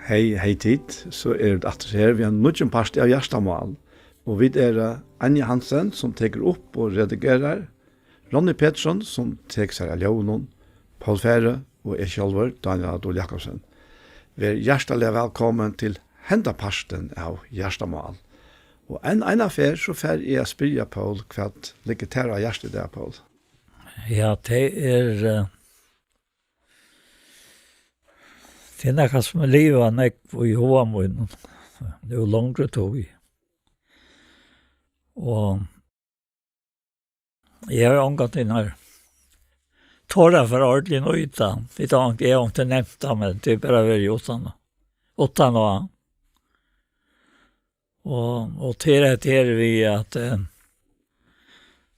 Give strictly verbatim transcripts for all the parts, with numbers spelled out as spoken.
Hey, hey tit, so eru vit aftur her við einum nýggjum parti av Hjartamál. Og vit eru Anja Hansen, sum tekur upp og redigerar, Ronny Petersson, sum tekur sær av ljóðinum, Poul Færø og eg sjálvur, Dánjal á Dul Jakobsen. Ver hjartaliga vælkomin til henda partin av Hjartamál. Og enn eina ferð, so fari eg at spyrja Poul, hvat liggur tær á hjarta í dag, Poul? Ja, tað er, eh, tað er nakað sum er livað nógv í huga mínum. Nú longri tíð. Og eg havi ongantíð nær torað at fara ordiliga inn í tað. Vit hava ongt, eg havi ongantíð nevnt tað, men tað er bara verið uttan, uttan á. Og, og til hetta her við at, eh,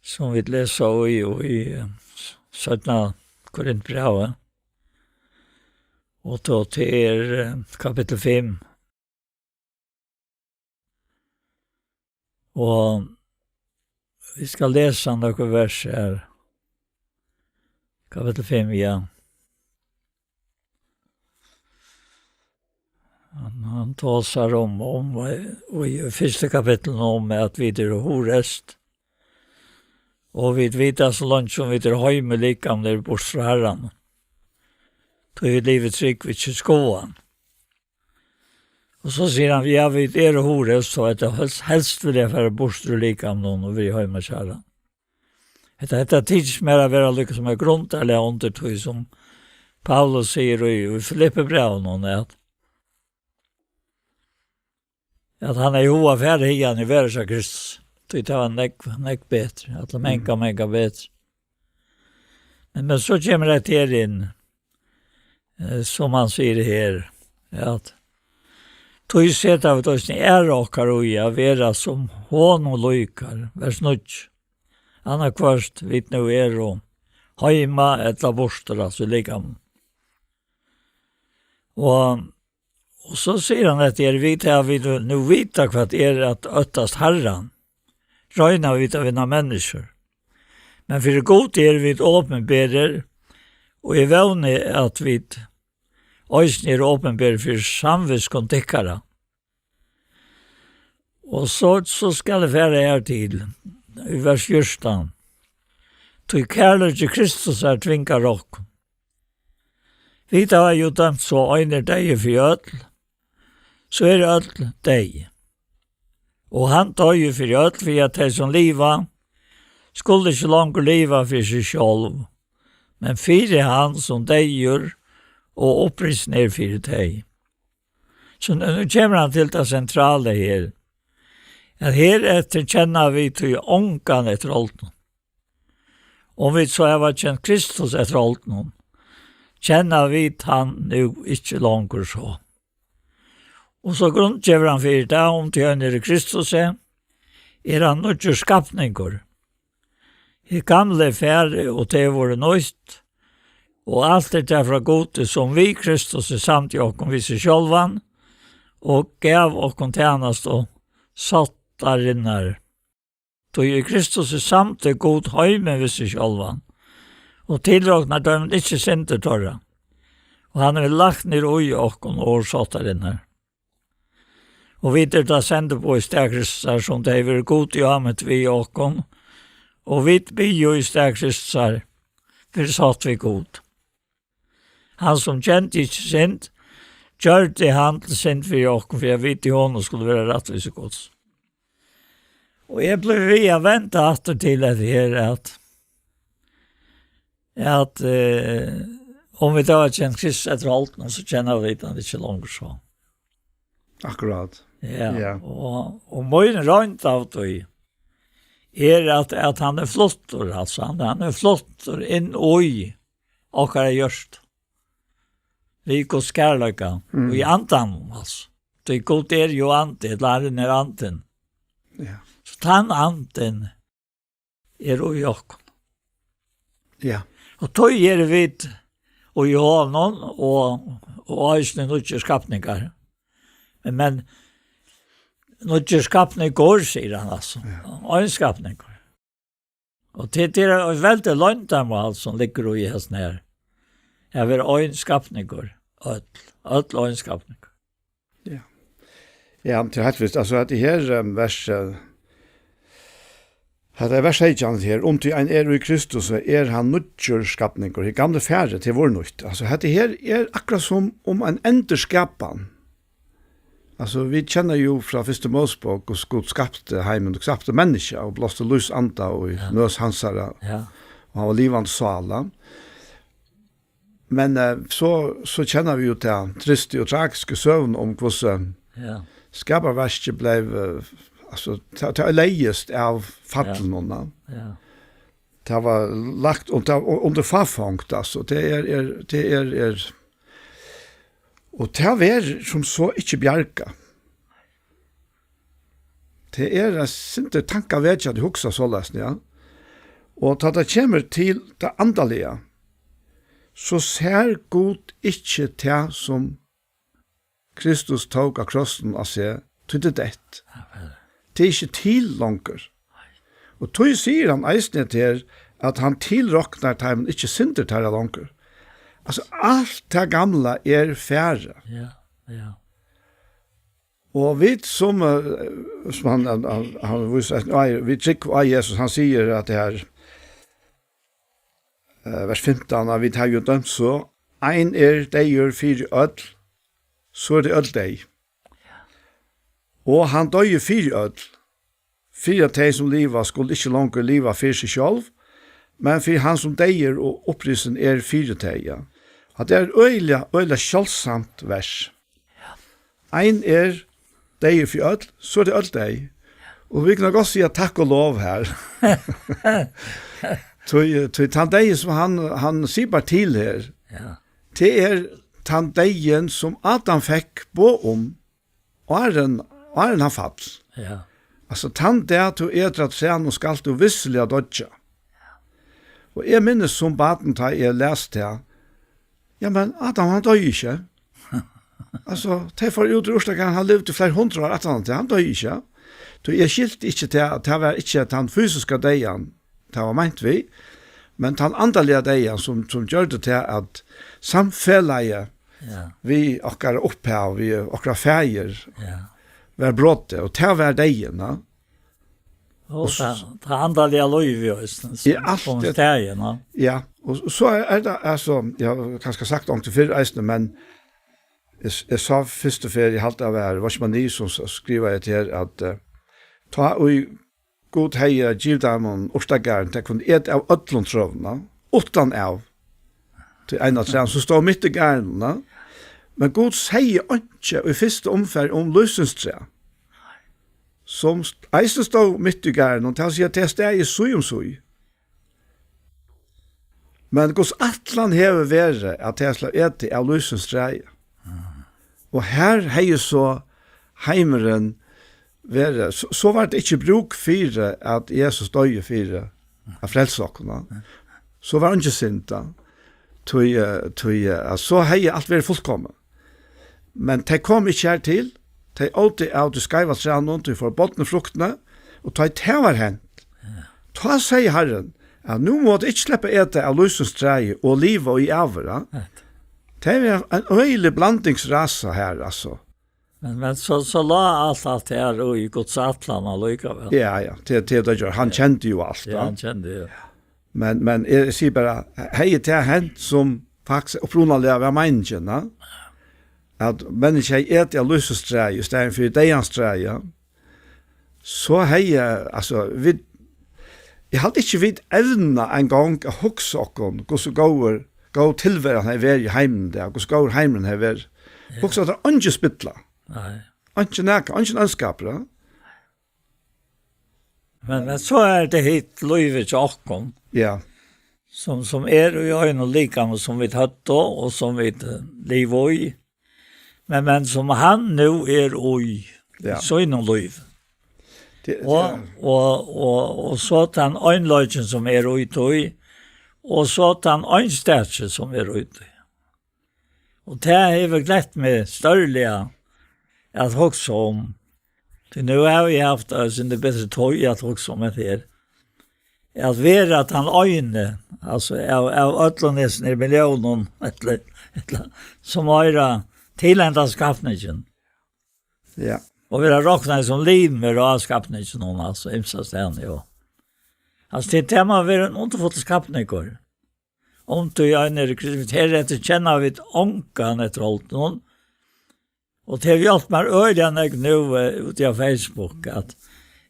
sum vit lesa í, í, eh, seinna Korintbrævi, og tó til er, eh, kapittul fimm. Og vit skal lesa nøkur vers her. Kapittul fimm, ja. Hann, hann tosar um, um, í, í fyrsta kapitlinum um at vit eru hugreysd. Og vit vita, so leingi sum vit eru heima í likamum, eru burtur frá Harranum. Tí vit liva í trúgv, ikki í skoðan. Og so sigur hann, ja, vit eru hugreysd, so at helst, helst vil eg fara burtur úr likamum og vera heima hjá Harranum. Hetta, hetta tykist mær at vera líka sum eitt grundarlag undir tí sum Paulus sigur í, í Filippibrævinum, at, at hann hevði hug at fara hiðani og vera hjá Kristus. Tí tað var nógv, nógv betri, at mangan, mangan betri. Men, men so kemur hetta her inn, eh, sum hann sigur her, at tí seta vit eisini æru okkara í at vera sum honum líkar, vers níggju. Annaðhvørt vit nú eru heima ella burtur, altso í likamum. Og, og so sigur hann, at er vit her, vit nú vita, hvat er at óttast Harran, royna vit at vinna menniskjur. Men fyri Gud eru vit opinberir, og eg vóni, at vit eisini eru opinberir fyri samvitsku tykkara. Og so, so skal eg fara her til, í vers fjúrtan. Tí kærleiki Kristusar tvingar okkum. Vit hava jú dømt so, ein er deyður fyri øll, so eru øll deyð. Og hann doyði fyri øll, fyri at tey, sum liva, skulu ikki longur liva fyri seg sjálv, men fyri hann, sum deyður og upprisin er fyri tey. So nú, nú kemur hann til tað sentrala her, at hereftir kenna vit tí ongan eftir oldinum. Um vit so hava kent Kristus eftir oldinum, kenna vit hann nú ikki longur so. Og so grundgevur hann fyri tað, um tí ein er í Kristusi, er hann nýggjur skapningur. Hið gamla er farið, og tað er vorðið nýtt, og alt er tað frá Gudi, sum við Kristusi samdi okkum við seg sjálvan, og gav okkum tænastu sáttarinnar. Tí í Kristusi samdi Gud heimin við seg sjálvan, og tilroknar teimum ikki syndir teirra. Og hann hevur lagt niður í okkum orð sáttarinnar. Og vit eru tá sendiboð í stað Kristusar, sum tað hevur verið Gudi ámint við okkum, og vit biðja í stað Kristusar, verið sátt við Gud. Hann, sum kendi ikki synd, gjørdi hann til synd fyri okkum, fyri at vit í honum skulu vera rættvísi Guds. Og eg blívi við at venda aftur til hetta her, at, at, eh, um vit hava kent Kristus eftir oldinum, so kenna vit hann ikki longur so. Akkurát. Ja, ja. Og, og mín roynd av tí er, at, at hann er fluttur, altso, hann, hann er fluttur inn í okkara hjørtu. Við Guds kærleika, mm, í andanum, altso. Tí Gud er jú andi, ella Harrin er andin. Ja. So tann andin er í okkum. Ja. Og tí eru vit og í honum og, og eisini nýggir skapningar. Men, men nýggir skapningur, sigur hann altso. Ja. Ein skapningur. Og tí, tí er eitt veldigt loyndarmál sum liggur í hesum her. At vera ein skapningur. Øll, øll ein skapningur. Ja. Ja, men til heilt vist, altso, at det her um, vers, eh, at det er vers seytjan her, um tí ein er í Kristus, so er hann nýggjur skapningur. Hið gamla er farið, tað er vorðið nýtt. Altso, hetta her er akkurát sum um ein endurskapan. Altso, vit kenna jo frá fyrstu Mósebók, og Gud skapti heimin, og skapti menniskja, og blásti lívsanda og í Ja. nøs hansara, Ja. og hann var livandi sála. Men eh, so, so kenna vit jo ta tristu og tragisku søguna um hvussu Ja. skaparverkið bleiv, eh, altso, ta, ta leiðist av fallinum, ja. Ja. Tað var lagt und, tað, undir fáfongd, altso. Tað er, er, tað er, er, og tað verður sum so ikki bjargað. Tað er eitt sindur tankavekjandi at hugsa soleiðis, ja. Og tá tað kemur til tað andaliga, so sær Gud ikki tað, sum Kristus tók á krossinum á seg, tí tað er deytt. Tað er ikki til longur. Og tí sigur hann eisini at her, at hann tilroknar teimum ikki syndir teirra longur. Altso, alt tað gamla er farið. Ja, ja. Og vit sum, eh, sum hann, hann, hann, hann vísir, nei, vit trúgva á Jesus, hann sigur at tað her, eh, vers fimtan, at vit hava jo dømt so, ein er deyður fyri øll, so eru tey øll deyð. Og hann doyði fyri øll, fyri at tey, sum liva, skulu ikki longur liva fyri seg sjálv, men fyri hann, sum deyður og upprisin er fyri tey, ja. At tað er øgiliga, øgiliga sjáldsamt vers. Ein er deyður fyri øll, so eru tey øll deyð. Og vit kunnu gott siga takk og lov her. Tí, tí tann deyðin, sum hann, hann sipar til her, Ja. tað er tann deyðin, sum Adam fekk boð um, áðrenn, áðrenn hann fall. Ja. Altso, tann dag tú etur av trænum, skalt tú vissiliga doyggja. Og eg minnist sum barn, tá eg las tað, ja, men Adam, hann doyði ikki. Altso, tey fóru út úr urtagarðinum, hann livdi fleiri hundrað ár aftan á tað, hann doyði ikki. Tí eg skilti ikki tað, at tað var ikki tann fysiska deyðan, tað var meint við, men tann andaliga deyðan, sum, sum gjørdi tað, at samfelagið Ja. við okkara upphav, við okkara faðir, Ja. var brotið, og tað var deyðin, ja. Og Og s- tað, tað andaliga lívið, ja, sum Ja, alt kom í det- staðin, ja. Ja, og s- so er, er tað, altso, eg havi kanska sagt onkuntíð fyrr eisini, men eg, s- eg sá fyrstu ferð, eg haldi at var Watchman Nee, sum s- skrivaði hetta her, at eh, tá ið Gud hevði givið teimum urtagarðin, tey kundu eta av øllum trøunum, uttan av tí eina trænum, sum stóð mitt í garðinum. Men Gud segði einki í fyrstu umferð um lívsins træ, sum st- eisini stóð mitt í garðinum, tað vil siga, tað staðið sí um sí. Men Guds ætlan hevur verið, at tað skal eta av lívsins træi. Og har hevði so heimurin verið, so, so var tað ikki brúk fyri, at Jesus doyði fyri at frelsa okkum, va? So var eingin synd, tá. Tí, eh, tí, eh, at so hevði alt verið fullkomið. Men tey komu ikki har til, tey ótu av tí skeiva trænum, tí forbodnu fruktini, og tá ið tað var hent, tá segði Harrin, at nú mugu tey ikki sleppa at eta av lívsins træi og liva í ævir, ja. Tað var ein øgilig blandingsrasa her, altso. Men, men so, so lá alt, alt her og í Guds ætlan allíkavæl. Ja, ja, tað, tað, tað gjørdi. Hann kendi jo alt, Ja, ja. hann kendi jo. Men, men eg sigi bara, hevði tað hent sum faktiskt upprunaliga var meiningin, ja? At menniskjað hevði etið av lívsins træi í staðin fyri deyðans træi, ja? So hevði, altso, vit, eg haldi ikki vit evna ein gong at hugsa okkum, hvussu góður, góð tilveran hevði verið í heiminum í dag, hvussu góður heimurin hevði verið. Hugsa, at tað er eingin spilla. Nei. Eingin nakað, eingin óskapur, ja? Men, men so er tað hitt lívið hjá okkum, Ja. sum, sum er í einum likami, sum vit høvdu, og sum vit eh, liva í. Men, men sum hann nú er í, Ja. í sínum lív. Tað, Og, tað, og, og, og so tann einleikin sum er í tí, og so tann einstaki sum er í tí. Og tað hevur glett meg stórliga at hugsa um. Tí nú havi eg havt eitt sindur betri tíð at hugsa um hetta her. At vera tann eini, altso av, av øllum hesum her milliónum, ella, ella, sum hoyra til henda skapningin. Ja. Og vera roknaðir sum limir á skapninginum, altso, ymsastaðni, jú. Altso, tað, tað má vera ein undurfullur skapningur. Um tú er ein er Kristus, her eftir kenna vit ongan eftir holdinum. Og tað hevur hjálpt mær øgiliga nógv nú, eh, úti á Facebook, at,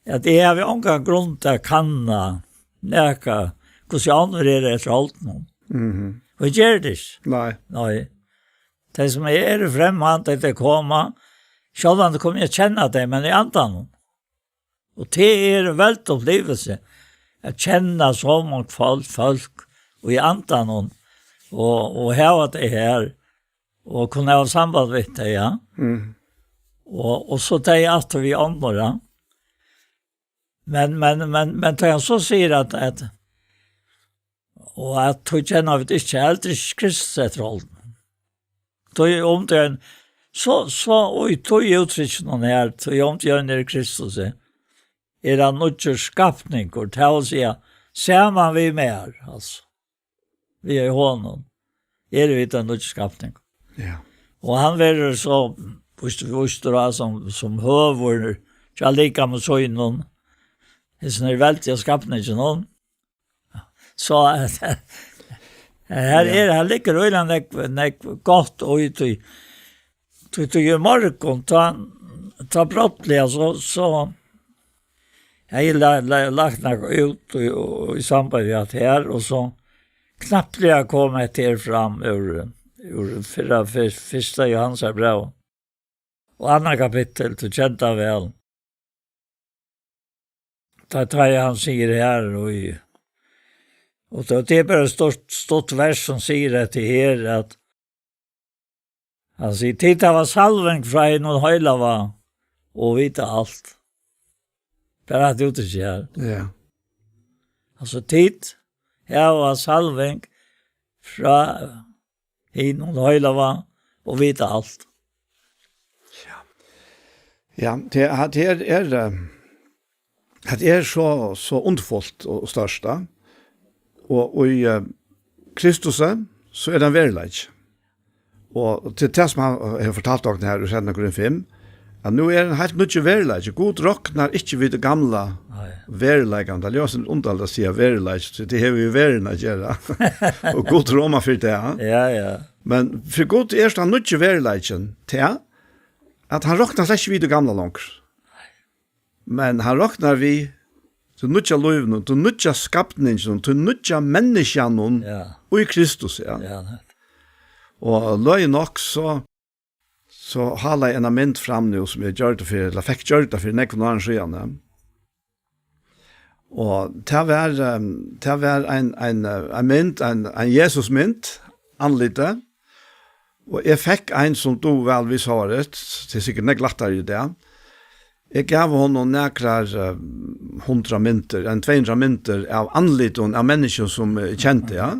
at eg havi ongan grund at kanna nakað, hvussu onnur eru eftir holdinum. Mhm. Og eg geri tað ikki. Nei. Nei. Tey sum eru fremmand, tey koma, sjálvandi komi eg at kenna tey, men í andanum. Og tað er ein veldig upplivelse at kenna so mong fólk, fólk og í andanum og, og hava tey her og kunna hava samband við tey, ja. Mm. Og, og so tey aftur við onnur, ja. Men, men, men, men tá hann so sigur at, at, og at tú kenna vit ikki heldur ikki Kristus eftir holdinum. Tí um tað er ein, so, so, og í tí úttrykkinum her, tí um tað er ein er Kristus, er hann nýggjur skapningur, tað vil siga, saman við mær, altso, við í honum, eru vit ein nýggjur skapningur. Ja. Og hann verður so, víst, vístur á sum, sum høvur, hjá likami sínum, hesin er veldiga skapningin, hon, So, her Ja. er, her liggur øgiliga nógv, nógv gott í tí, tí, tí í morgun, tá, tá brádliga, so, so, hevði eg la-, la-, lagt nakað út í, í samband við at her, og so knappliga kom hetta her fram úr, úr fyrra, fyr-, fyrsta Jóhannesar bræv. Og annað kapittul, tú kennir tað væl. Tá, tá er hann sigur her, og í, og tað, tað er bara stutt, stutt vers sum sigur hetta her, at hann sigur, "Tit hava salving frá hinum heilaga og vita alt." Bara at úttrykkið her. Ja. Altso, tit hava salving frá hinum heilaga og vita alt. Ja, tað, tað er, er, eh, tað er so, so undurfult og, og stórt, ja. Og, og í, eh, Kristus, eh, so er tað ein veruleiki. Og til tað sum hann, eh, hevur fortalt okkum her í seinna Korint fimm, at nú er ein heilt nýggjur veruleiki. Gud roknar ikki við tí gamla Nei. veruleikanum. Tað ljóðar so undarligt at siga veruleiki, so tað hevur við veruna at gera. Og Gud rámar fyri tað. Ja, ja. Men fyri Gud er so tann nýggi veruleikin tað, at hann roknar slett ikki við tí gamla longur. Men hann roknar við tí nýggja lívinum, tí nýggja skapninginum, tí nýggja menniskjanum Ja. í Kristus, ja. Ja, nett. Og løgið nokk, so, so hálaði eg eina mynd fram nú, sum eg gjørdi fyri, ella fekk gjørda fyri nógvum árum síðan, ja. Og tað var, ehm, tað var ein, ein, eh, ein mynd, ein, ein Jesusmynd, andlitið. Og eg fekk ein sum dugir væl við sovorðið, tað er sikkurt nógv lættari í dag. Eg gav honum nakrar, eh, hundrað myndir, ein tvey hundrað myndir av andlitum av menniskjum sum eg kendi, ja.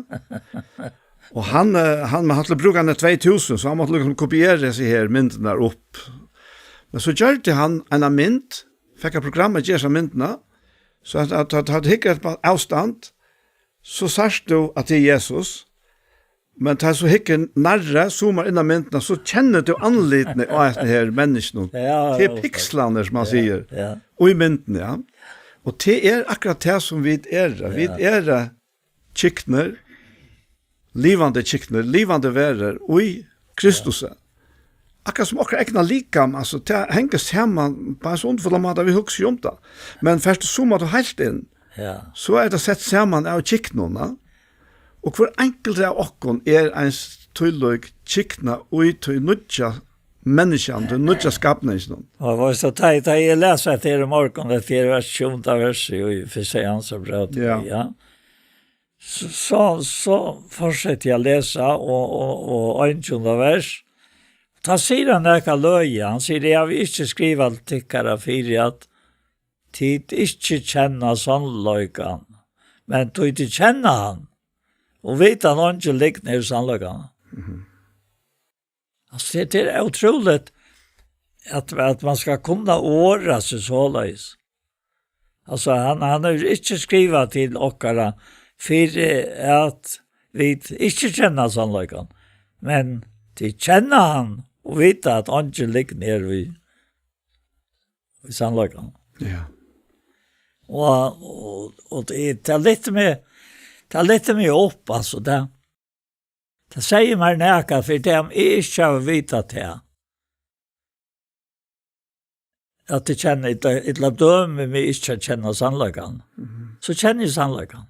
Og hann, eh, hann, men hann skuldi brúka hann tvey túsund, so hann mátti líkasum kopiera hesi her myndirnar upp. Men so gjørdi hann eina mynd, fekk eitt program at gera hesa myndina, so at, at, at, at hyggur eftir á avstand, so sært tú at tað er Jesus, men tá so hyggur nærri, zoomar inn á myndina, so kennir tú andlitini á hesum her menniskjunum. Ja, Tað er ja, pikslarnir, sum man Ja, sigur, ja. í myndini, ja. Og tað er akkurát tað sum vit eru. Vit Ja. eru kyknur, livandi kyknur, livandi verur í Kristusi. Akkurát sum okkara egna likam, altso, tað hongur saman á ein so undurfullan máta, vit hugsa ikki um tað. Men fert tú so heilt inn, Ja. so er tað sett saman av kyknum, ja. Og hvør einkultur av okkum er ein tílík kykna í tí nýggja menniskjanum, tí nýggja skapninginum. Og veitst tú, tá, tá eg las hetta her í morgun, hetta her er sjúnda vers í fyrsta Jóhannesar bræv, Ja. ja. So, so, so fortsetti eg at lesa, og, og, og einogtjúgunda vers. Tá sigur hann nakað løgið, hann sigur, "Eg havi ikki skrivað til tykkara fyri at tit ikki kenna sannleikan, men tí tit kenna hann, og vita, at eingin lygn er í sannleikanum." Mhm. Altso, tað, tað er ótrúligt, at, at man skal kunna orða seg soleiðis. Altso, hann, hann hevur ikki skrivað til okkara fyri at vit ikki kenna sannleikan, men tit kenna hann og vita, at eingin lygn er í í sannleikanum. Ja. Og, og, og tað, tað lyfti meg, tað lyfti meg upp, altso, tað, tað segði mær nakað, fyri tað um eg ikki havi vitað tað, at eg kenni, ella, ella dømi meg ikki at kenna sannleikan, Mhm. so kenni eg sannleikan.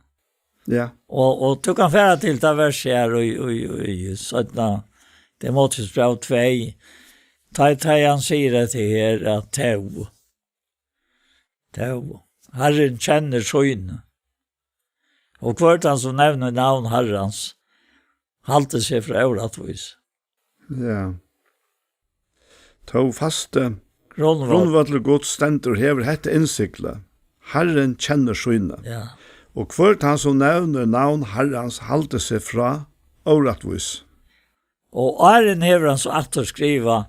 Ja. Og, og tú kanst fara til tað vers her í, í, í, í seinna Timoteus brev tvey, tá, tá hann sigur at tað her, at tó, tó, Harrin kennir síni. Og hvør tann sum nevnir navn Harrans, haldi seg frá órættvís. Ja. Tó fasti Grundvøll. Grundvøllur Guds stendur, hevur hetta innsiglið: Harrin kennir síni. Ja. Og hvør tann sum nevnir navn Harrans, haldi seg frá órættvís. Og áðrenn hevur hann so aftur skrivað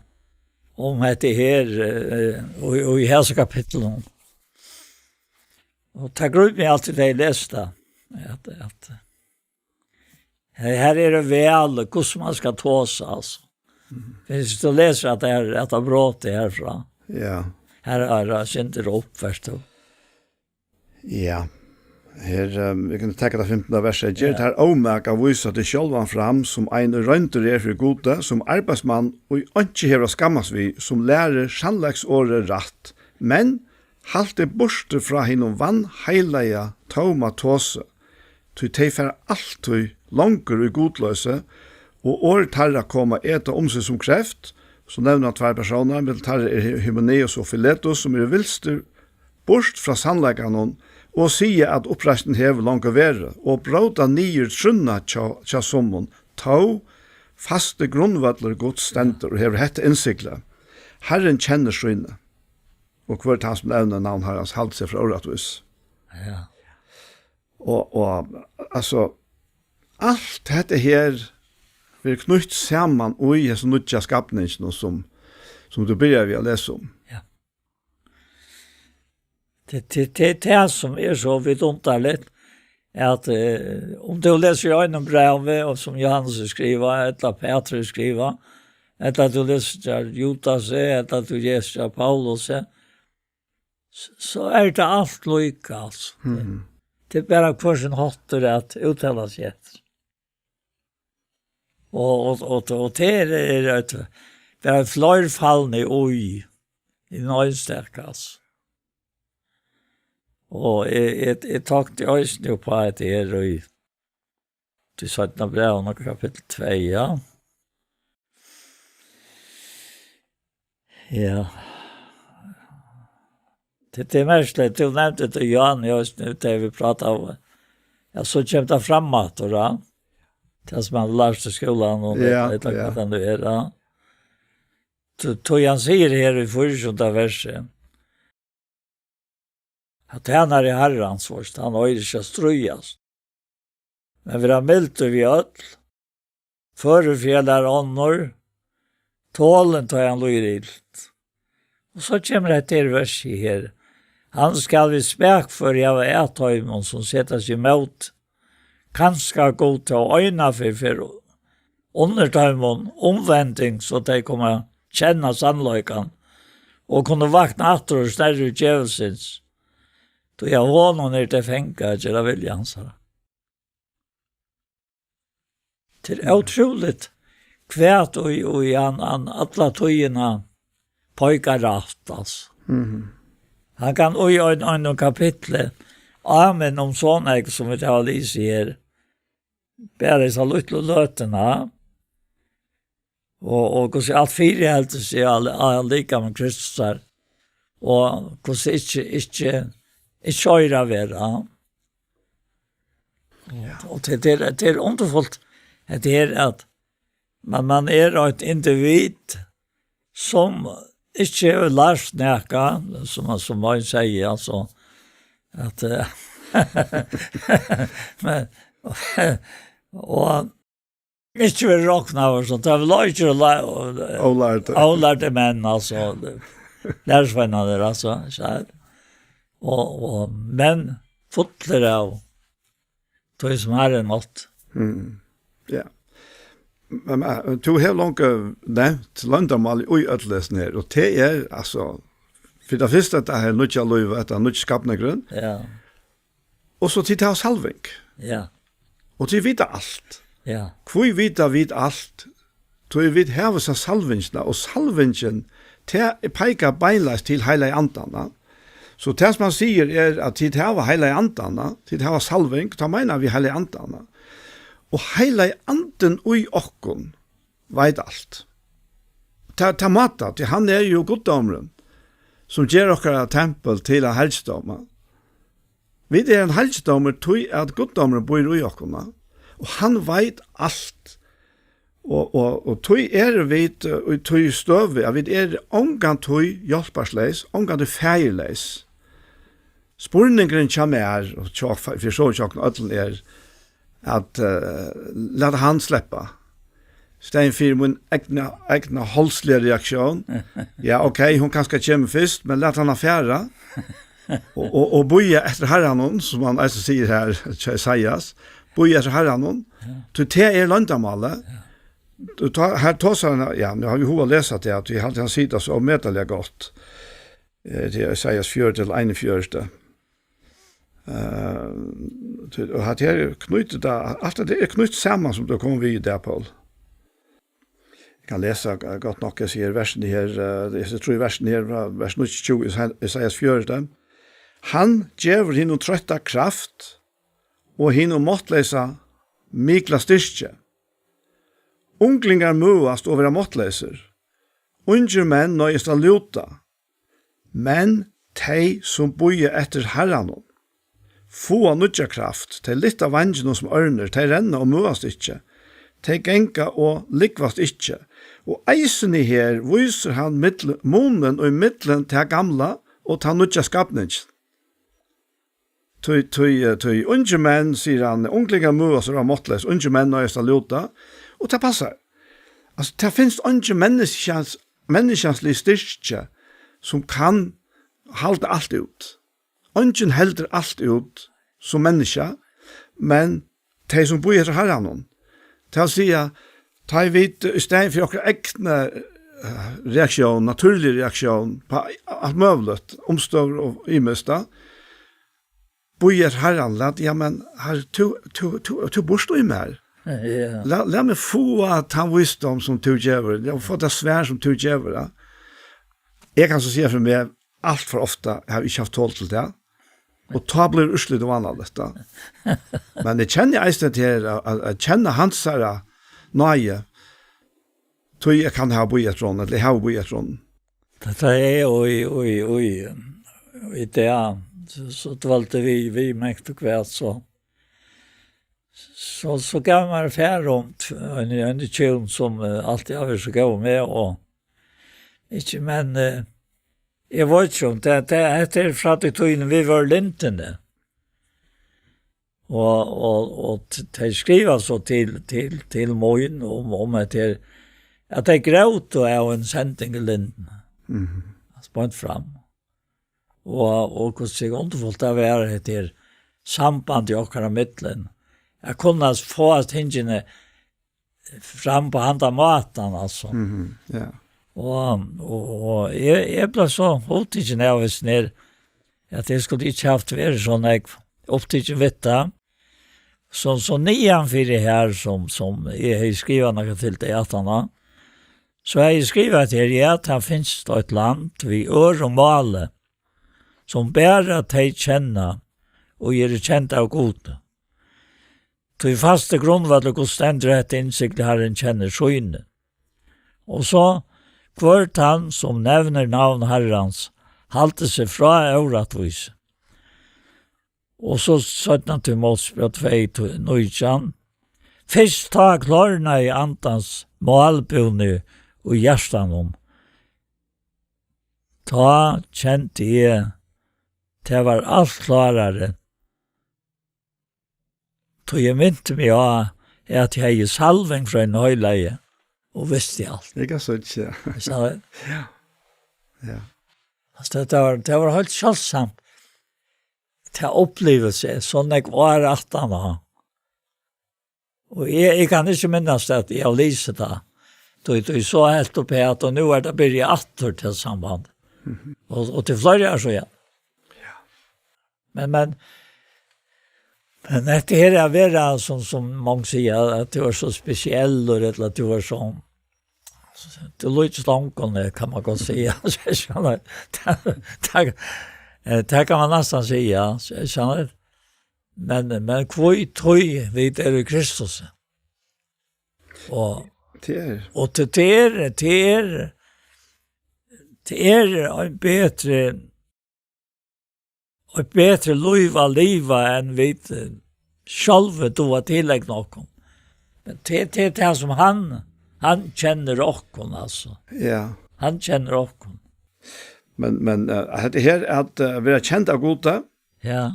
um hetta her, eh, og, og í hesa kapitlinum. Og tað gríp meg altíð, tá eg lesi tað, at, at her, her er tað væl, hvussu man skal tosa, altso. Mhm. Viss tú lesur at tað er, at tað brot er herfrá. Ja. Her er, er, syndir upp, veitst tú. Ja. Her, ehm, vit kunnu taka tað fimtanda versið. Ger Ja. tær ómak at vísa teg sjálvan fram sum ein, ið royndur er fyri Gudi, sum arbeiðsmann, ið einki hevur at skammast við, sum lærir sannleiksorðið rætt. Men halt teg burtur frá hinum vanheilaga, tóma tosi, tí tey fara altíð longur í gudloysi, og orð teirra koma eta um seg sum kreft. So nevnir hann tveir persónar, millum teirra er Hy-, Hymenaeus og Filetus, sum eru vilstir burt frá sannleikanum og siga, at uppreisnin hevur longu verið, og bróta niður trúnna hjá, hjá summum. Tó fasti grundvøllur Guds stendur og hevur hetta innsiglið: Harrin kennir síni. Og hvør tann sum nevnir navn Harrans, haldi seg frá órættvís. Ja. Og, og, altso, alt hetta her verður knýtt saman í hesum nýggja skapninginum, sum, sum tú byrjar við at lesa um. Ja. Tað, tað, tað er tað, sum er so vidundarligt, at, eh, um tú lesur í einum brævi, og sum Jóhannes skrivar, ella Petur skrivar, ella tú lesur hjá Judas, ella tú lesur hjá Paulus, s-, so er tað alt líka, altso. Mhm. Tað er bara hvør sín háttur at úttala seg eftir. Og, og, og, og tað er, er eitt, tað er fleirfalni í, í einstaka, altso. Og eg, eg, eg tók eisini upp á hetta her í, í seinna brævinum, kapittul tvey, ja. Ja. Tað, tað er merkiligt. Tú nevndi tað, Johan, eg veitst nú, tað vit práta um. Ja, so kemur tað fram aftur, ja. Tað sum man lært í skúlanum, og Ja, ella ja. hvat tað nú er, ja. Tí, tí hann sigur her í fýraogtjúgunda versi, at tænari Harrans, veitst, hann eigur ikki at stríðast, men vera mildur við øll, førur fyri at læra onnur, tolin, tá hann líður ilt. Og so kemur hetta her versið her: Hann skal við spakføri hava at teimum, sum seta seg ímóti. Kanska Gud tó einaferð fer undir teimum umvending, so tey koma at kenna sannleikan og kunnu vakna aftur úr snerru djevulsins, tí av honum eru tey fangað at gera vilja hansara. Tað er ótrúligt, hvat í, í hann, hann alla tíðina peikar rætt, altso. Mhm. Hann kann í ein, einum kapitli, amen, um so nógv sum vit hava lisið her, bara hesa lítlu løtuna, og, og hvussu alt fyriheldur seg á, á likamum Kristusar, og hvussu ikki, ikki, ikki eigur at vera. Ja. Og tað, tað er, tað er undurfult, at tað er at man, man er eitt individ, sum ikki hevur lært nakað, sum, sum ein sigur, altso, at, eh, men, og ikki verður roknað, og so tað var leikir og la-, og, eh, Ólærdir. Ólærdir menn, altso, lærisveinarnir, altso, so, og, og, men fullir av tí sum Harrin mátti. Mm. Ja. Men, men, tú hevur longu nevnt loyndarmálið í øllum hesum her, og tað er, altso, fyri tað fyrsta, at tað er nýggja lív, at tað er nýggj skapningurin. Ja. Og so tit hava salving. Ja. Og tit vita alt. Ja. Hví vita vit alt? Tí vit hava sa salvingina, og salvingin, tað peikar beinleiðis til heilaga andan, ja. So tað, sum hann sigur, er, at tit hava heilaga andan, ja. Tit hava salving, tað meinar við heilaga andan, ja. Og heilagi andin í okkum veit alt. Tað, tað má tað, tí hann er jú guddómurin, sum ger okkara tempul til ein helgidóm. Vit eru ein helgidómur, tí at guddómurin býr í okkum, og hann veit alt. Og, og, og tí eru vit, eh, í tí støðu, at vit eru ongantíð hjálparleys, ongantíð faðirleys. Spurningurin hjá mær, og hjá, fyri so hjá okkum øllum er, at, eh, lata hann sleppa. Staðin fyri mín egna, egna holdsliga reaktión. Ja, ok, hon kanska kemur fyrst, men lat hana fara. Og, og, og bíða eftir Harranum, sum hann eisini sigur her, hjá Esaias. Bíða eftir Harranum. Ja. Tí tað er loyndarmálið. Ja. Tú tá, her tosar hann, ja, nú havi eg hug at lesa tað, at eg haldi, hann sigur tað so ómetaliga gott. Eh, tað er Esaias fjøruti til einogfjøruti. Eh, tí, og hatta her knýtir tað, alt tað er knýtt saman, sum tú kom við í dag, Poul. Eg kann lesa g-, gott nokk, eg sigi versini her, eh, eg sigi trý versini her, frá vers níggjuogtjúgu, Esai-, Esaias fjøruti. Hann gevur hinum troytta kraft, og hinum máttleysa mikla styrki. Unglingar møðast og verða máttleysir. Ungir menn noyðast at lúta. Men tey, sum bíða eftir Harranum, fáa nýggja kraft. Tey lyfta veingjunum sum ørnir, tey renna og møðast ikki. Tey ganga og lúgvast ikki. Og eisini her vísir hann millum, munin í millum tað gamla og tað nýggja skapningin. Tí, tí, eh, tí ungir menn, sigur hann, unglingar møðast og eru máttleysir, ungir menn noyðast at lúta, og tað passar. Altso, tað finst eingin menniskjans, menniskjanslig styrki, sum kann halda alt út. Eingin heldur alt út sum menniskja, men tey, sum bíða eftir Harranum. Tað vil siga, tá ið vit, eh, í staðin fyri okkara egna, eh, reaktión, natúrliga reaktión, á alt møguligt, umstøður og ymiskt, bíða eftir Harranum, lat, ja, men, Harri, tú, tú, tú, tú býrt í mær. Ja. Lat, lat meg fáa tann vísdóm, sum tú gevur, ja, fáa tað svar, sum tú gevur, ja. Eg kann so siga fyri meg, alt for ofta havi eg ikki havt tol til tað. Og tá blívur úrslitið vánaligt, tá. Men eg kenni eisini til at, at, at kenna hansara náði, tí eg kann hava bíðað eftir honum, ella eg havi bíðað eftir honum. Tað, tað er, og í, og í, og í, og í dag, so, so dvaldi vit, vit mangt og hvat, so, so, so gav mær far um t-, ein, ein tjón sum, eh, altíð hevur verið so góður við, og ikki, men, eh, eg veit ikki um tað, tað, hetta er frá tí tíðini vit vóru í Lindini. Og, og, og t-, tey skriva so til, til, til mín um, um at her, at tey grótu av ein sending í Lindini. Mhm. Beint fram. Og, og hvussu undurfult tað var, hetta her samband í okkara millum. At kunna fáa tingini fram á handan mátan, altso. Mhm, ja. Og, og, og eg, eg bleiv so upptikin av hesum her, at eg skuldi ikki havt verið so nógv upptikin við tað. So, so niðanfyri her, sum, sum eg hevði skrivað nakað til tey aftaná, so hevði eg skrivað her, ja, tað finst eitt land við øðrum máli, sum bara tey kenna, og eru kend av Gudi. Tí fasti grundvøllur, Gud stendur, hetta innsigli Harrin kennir síni. Og so, hvør tann, sum nevnir navn Harrans, haldi seg frá órættvísi. Og so seinna Tímóteusbræv tvey, nítjan. Fyrst tá klárnaði andans málbúni í hjartanum. Tá kendi eg, tað var alt klárari. Tí eg minti meg á, at eg hevði salving frá hinum heilaga og visti alt. Eg kann so ikki, ja. Eg sá tað. Ja. Ja. Altso, tað var, tað var heilt sjáldsamt. Tað upplivdi eg so nógv ár aftaná. Og eg, eg kann ikki minnast, at eg havi lisið tað. Tí, tí so helt uppi at, og nú er tað byrjað aftur til samband. Og, og til fleiri ár síðan. Men, men, men hetta her at vera, sum, sum mong siga, at tú ert so spesiellur, ella at tú ert so, tú líkist ongum, eh, kann man gott siga. Skilur, tað, tað, eh, tað kann man næstan siga, skilur. Men, men hví, tí vit eru í Kristus. Og, Tað er. og til, til er, til er, til er ein betri, eitt betri lív at liva enn vit, eh, sjálvi duga at tileigna okkum. Men tað, tað er tað sum hann, hann kennir okkum, altso. Ja. Hann kennir okkum. Men, men, eh, hetta her at, eh, vera kend av Gudi, Ja,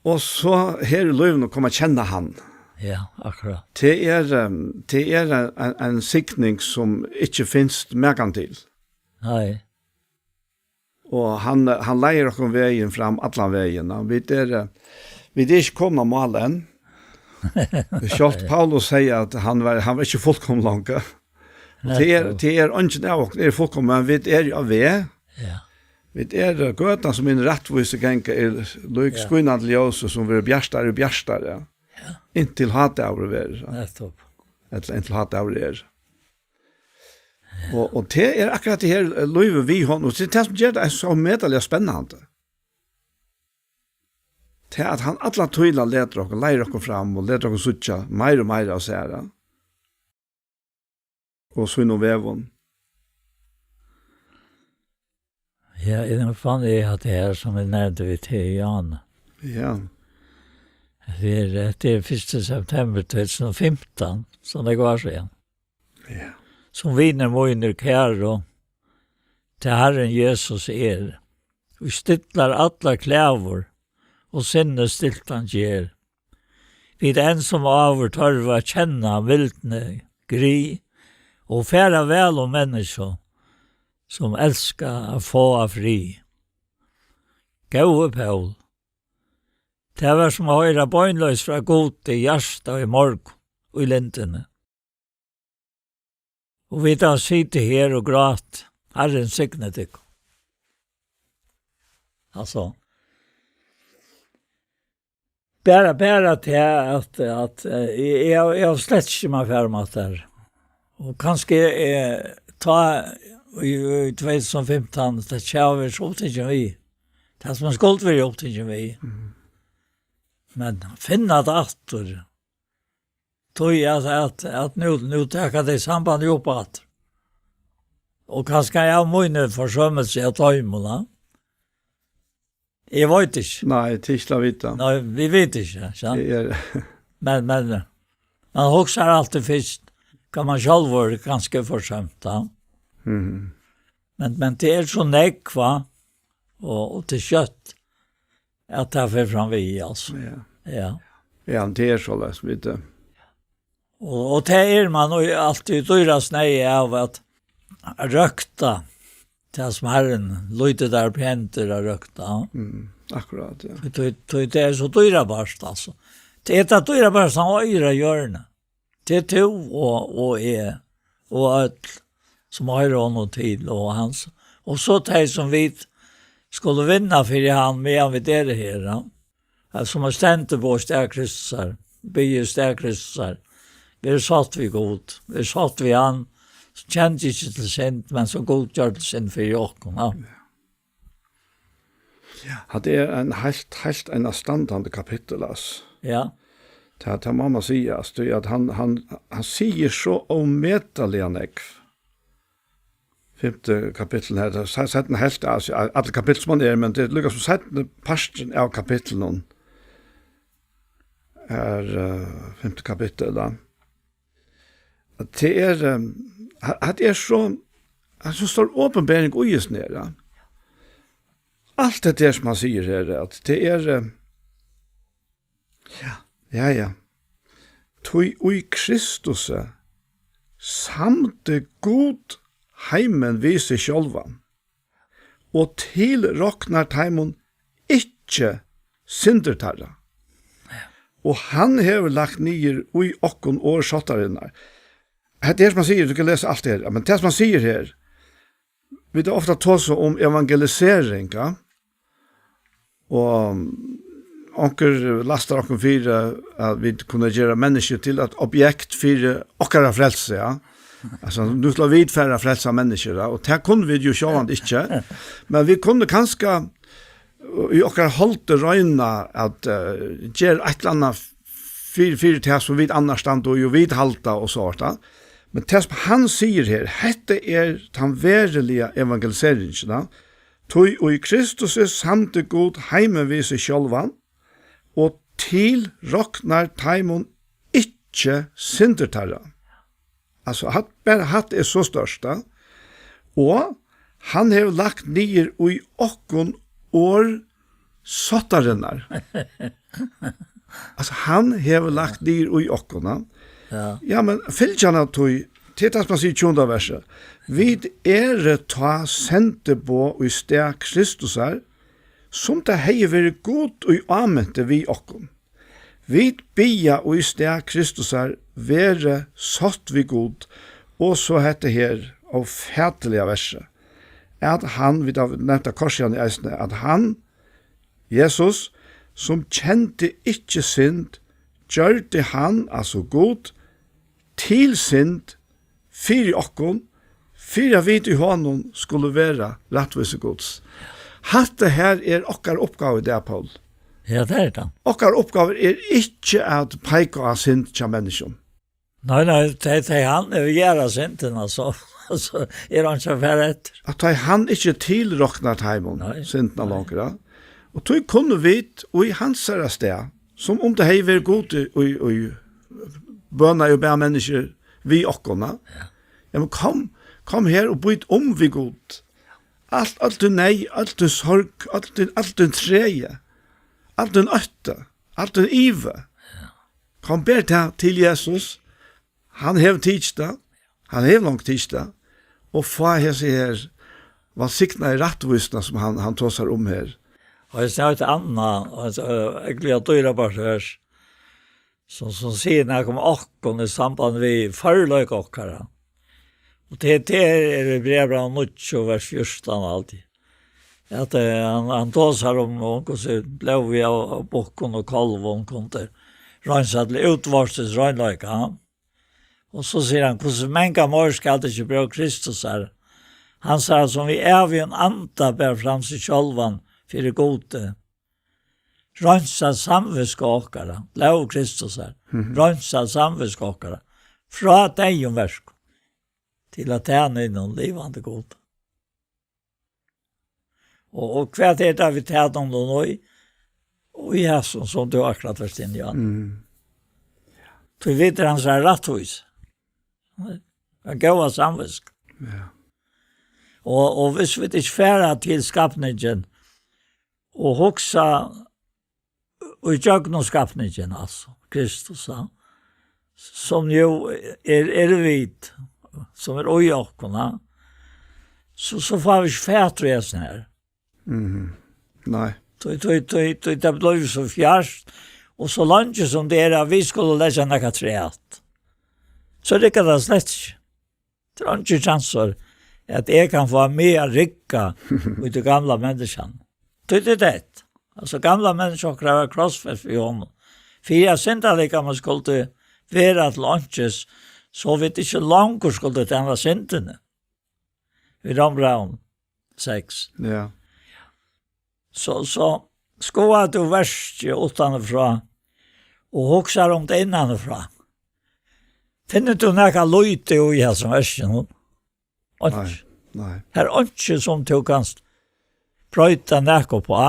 og so her í lívinum koma at kenna hann. Ja, akkurát. Tað er, ehm, tað er ein, ein, ein signing sum ikki finst makan til. Nei. Og hann, hann leiðir okkum vegin fram allan vegin. Og vit er, eh, vit er ikki komin á mál enn. Sjálvt Paulus segði at hann var, hann var ikki fullkomin longur. Og tað er, Nettupp. tað er eingin av okkum er fullkomin, men vit er á veg. Ja. Vit er, eh, gøtan sum hin rættvísi ganga er lík Ja. skínandi ljósi sum verður bjartari og bjartari. Ja. Inntil hádagur verður. Nettupp. Ella inntil hádagur er. Og, og tað er akkurát tað her, eh, lívið við honum. Og tað er tað sum ger tað so metaliga spennandi. Tað at hann alla tíðina letur okkum, leiðir okkum fram og letur okkum síggja meira og meira av sær. Og sínum vegum. Ja, eg fann eg at tað her sum eg nevndi við teg, Jan. Ja. Tað er, tað er fyrsta september tvey túsund og fimtan, sum tað var síðan. Ja. Sum vinir mínir kæru, tað Harrin Jesus er, ið stillar allar klagur og sinni stiltan ger. Vit enn sum áður tørva kenna mildni, grið og fara væl um menniskju, sum elska at fáa frið. Góði Pól, tað var sum at hoyra beinleiðis frá Gudi í hjarta í morgun í lindini. Og vit hava sitið her og grátið. Harrin signi tykkum. Altso, bara, bara tað at, at, eh, eg, eg, eg havi slett ikki mann fara um at tað. Og kanska eg, tá í, í tvey túsund og fimtan, tað tjá verið so upptikin við. Tað sum man skuldi verið upptikin við. Mhm. Men finna tað aftur. Tí at, at, at nú, nú taka tey sambandið upp aftur. Og kanska av míni forsømilsi av teimum, ja. Eg veit ikki. Nei, tað er ikki til at vita. Nei, vit vita ikki, ja, sant? Tað er Men, men, man hugsar altíð fyrst, hvat man sjálvur kanska forsømt, ja. Mhm. Men, men tað er so nógv, hvat? Og, og til skjótt, at tað fer fram við, altso. Ja. Ja. Ja, men tað er soleiðis, vit, eh. Og, og tað er man jo altíð dýrast nei av at røkta tað sum Harrin lýtur tær pent er at røkta. Mm, akkurát, ja. Tí, tí, tí tað er so dýrabart, altso. Tað er tað dýrabart, hann eigur á jørðini. Tað er tú og, og eg, og øll, sum hoyra honum til, og hans. Og so tey sum vit skulu vinna fyri hann, meðan vit eru her, ja. At sum er stendur á stað Kristusar, biður stað Kristusar, ver sátt við Gud, ver sátt við hann, sum kendi ikki til synd, men sum Gud gjørdi til synd fyri okkum, ja. Ja, hatta er ein heilt, heilt einastandandi kapittul, altso. Ja. Tað, tað má man siga, altso, tí at hann, hann, hann sigur so ómetaliga nógv. Fimta kapittul her, tað er se-, seinna helvt, altso, allir kapittul sum hann er, men tað er líka sum seinni parturin av kapitlinum. Her, eh, fimta kapittul, ja. At tað er, eh, ha-, at tað er so, at so stór opinbering í hesum her, ja. Alt hetta her sum hann sigur her, at tað er, eh, ja, ja, ja. Tí í Kristusi samdi Gud heimin við seg sjálvan, og tilroknar teimum ikki syndir teirra. Og hann hevur lagt niður í okkum orð sáttarinnar. Hetta er sum hann sigur, tú kann lesa alt her, men tað sum hann sigur her, Vit hava ofta tosað um evangelisering, ja? Og onkur lastar okkum fyri at vit kunnu gera menniskju til eitt objekt fyri okkara frelsi, ja? Altso, nú skulu vit fara at frelsa menniskju, ja? Og tað kunnu vit jú sjálvandi ikki. Men vit kunnu kanska í okkara holdi royna at, eh, gera eitt ella annað fyri, fyri tað sum vit annars standa í og vit halda og so orðið. Men tað sum hann sigur her, hetta er tann veruliga evangeliseringin, ja? Tí í Kristusi samdi Gud heimin við seg sjálvan, og tilroknar teimum ikki syndir teirra. Altso, hatt, bara hatt er so stórt, ja. Og hann hevur lagt niður í okkum orð sáttarinnar. Altso, hann hevur lagt niður í okkum, ja. Ja. Ja, men fylgjan av tí, til tað sum hann sigur í tjúgunda versi. Vit eru tá sendiboð í stað Kristusar, sum tað hevði verið Gud í ámynti við okkum. Vit biðja í stað Kristusar, verið sátt við Gud, og so hetta her ófatiliga versi, at hann, vit hava nevnt tað korsið eisini, at hann, Jesus, sum kendi ikki synd, gjørdi hann, altso Gud, til synd fyri okkum, fyri at vit í honum skulu vera rættvísi Guds. Hatta her er okkara uppgáva í dag, Poul. Ja, tað er tað. Okkara uppgáva er ikki at peika á synd hjá menniskjum. Nei, nei, tey, tey hann er gera syndina, so, so er hann ikki at fara eftir. At tey hann ikki tilroknar teimum Nei, syndina nei. longur, ja. Og tí kunnu vit, og í hansara stað, sum um tað hevði verið Gud í, í, í bøna og bað menniskjur við okkum, ja. Ja. Ja, men kom, kom her og být um við Gud. Alt, alt tín neyð, alt tín sorg, alt tín, alt tín tregið, alt tín ótta, alt tín ivi. Kom, ber tað til Jesus. Hann hevur tikið tað. Hann hevur longu tikið tað. Og fá hesi her vælsignaðu rættvísina sum hann, hann tosar um her. Og eg sá eitt annað, og eitt, eh, egentliga dýrabart vers, sum, sum sigur nakað um okkum í samband við førleika okkara. Og tað, tað er í Brævbrævinum níggju, vers fjúrtan, alt. At, eh, hann, hann tosar um, um hvussu blóðið av, av bukkum og kálvum kundi reinsa til útvortis reinleika. Og so sigur hann, hvussu mangan meir skal tað ikki blóð Kristusar, hansara, sum við ævigum anda bar fram seg sjálvan fyri Gudi, reinsa samvitsku okkara, blóð Kristusar, Mhm. reinsa samvitsku okkara frá deyðum verkum, til at tæna hinum livandi Gudi. Og, og hvat er tað, vit tæna honum í? Og í hesum, sum tú akkurát vart inni á. Mm. Tí vit eru hansara rættvísi. Ein góða samvitsku. Ja. Og, og hvis vit ikki fara til skapningin og hugsa í gjøgnum skapningin, altso, Kristus, ja, sum jú er, er vit, sum er í okkum, ja, so, so fáa vit ikki fatur í hesum her. Mhm. Nei. Tí, tí, tí, tí, tað blívur so fjart, og so leingi sum tað er, at vit skulu leggja nakað afturat, so riggar tað slett ikki. Tað er eingin kjansur, at eg kann fáa meg at rigga í tí gamla menniskjanum. Tí tað er tað. Altso, gamla menniskjað okkara var krossfest við honum. Fyri at syndalikamið skuldi vera til einkis, so vit ikki longur skuldu tæna syndini. Í Rómbrævinum seks. Ja. So, so skoðar tú verkið uttanfrá og hugsar um tað innanfrá. Finnur tú nakað lítið í hesum verkinum? Einki. Nei, nei. Har er einki sum tú kanst broyta nakað uppá.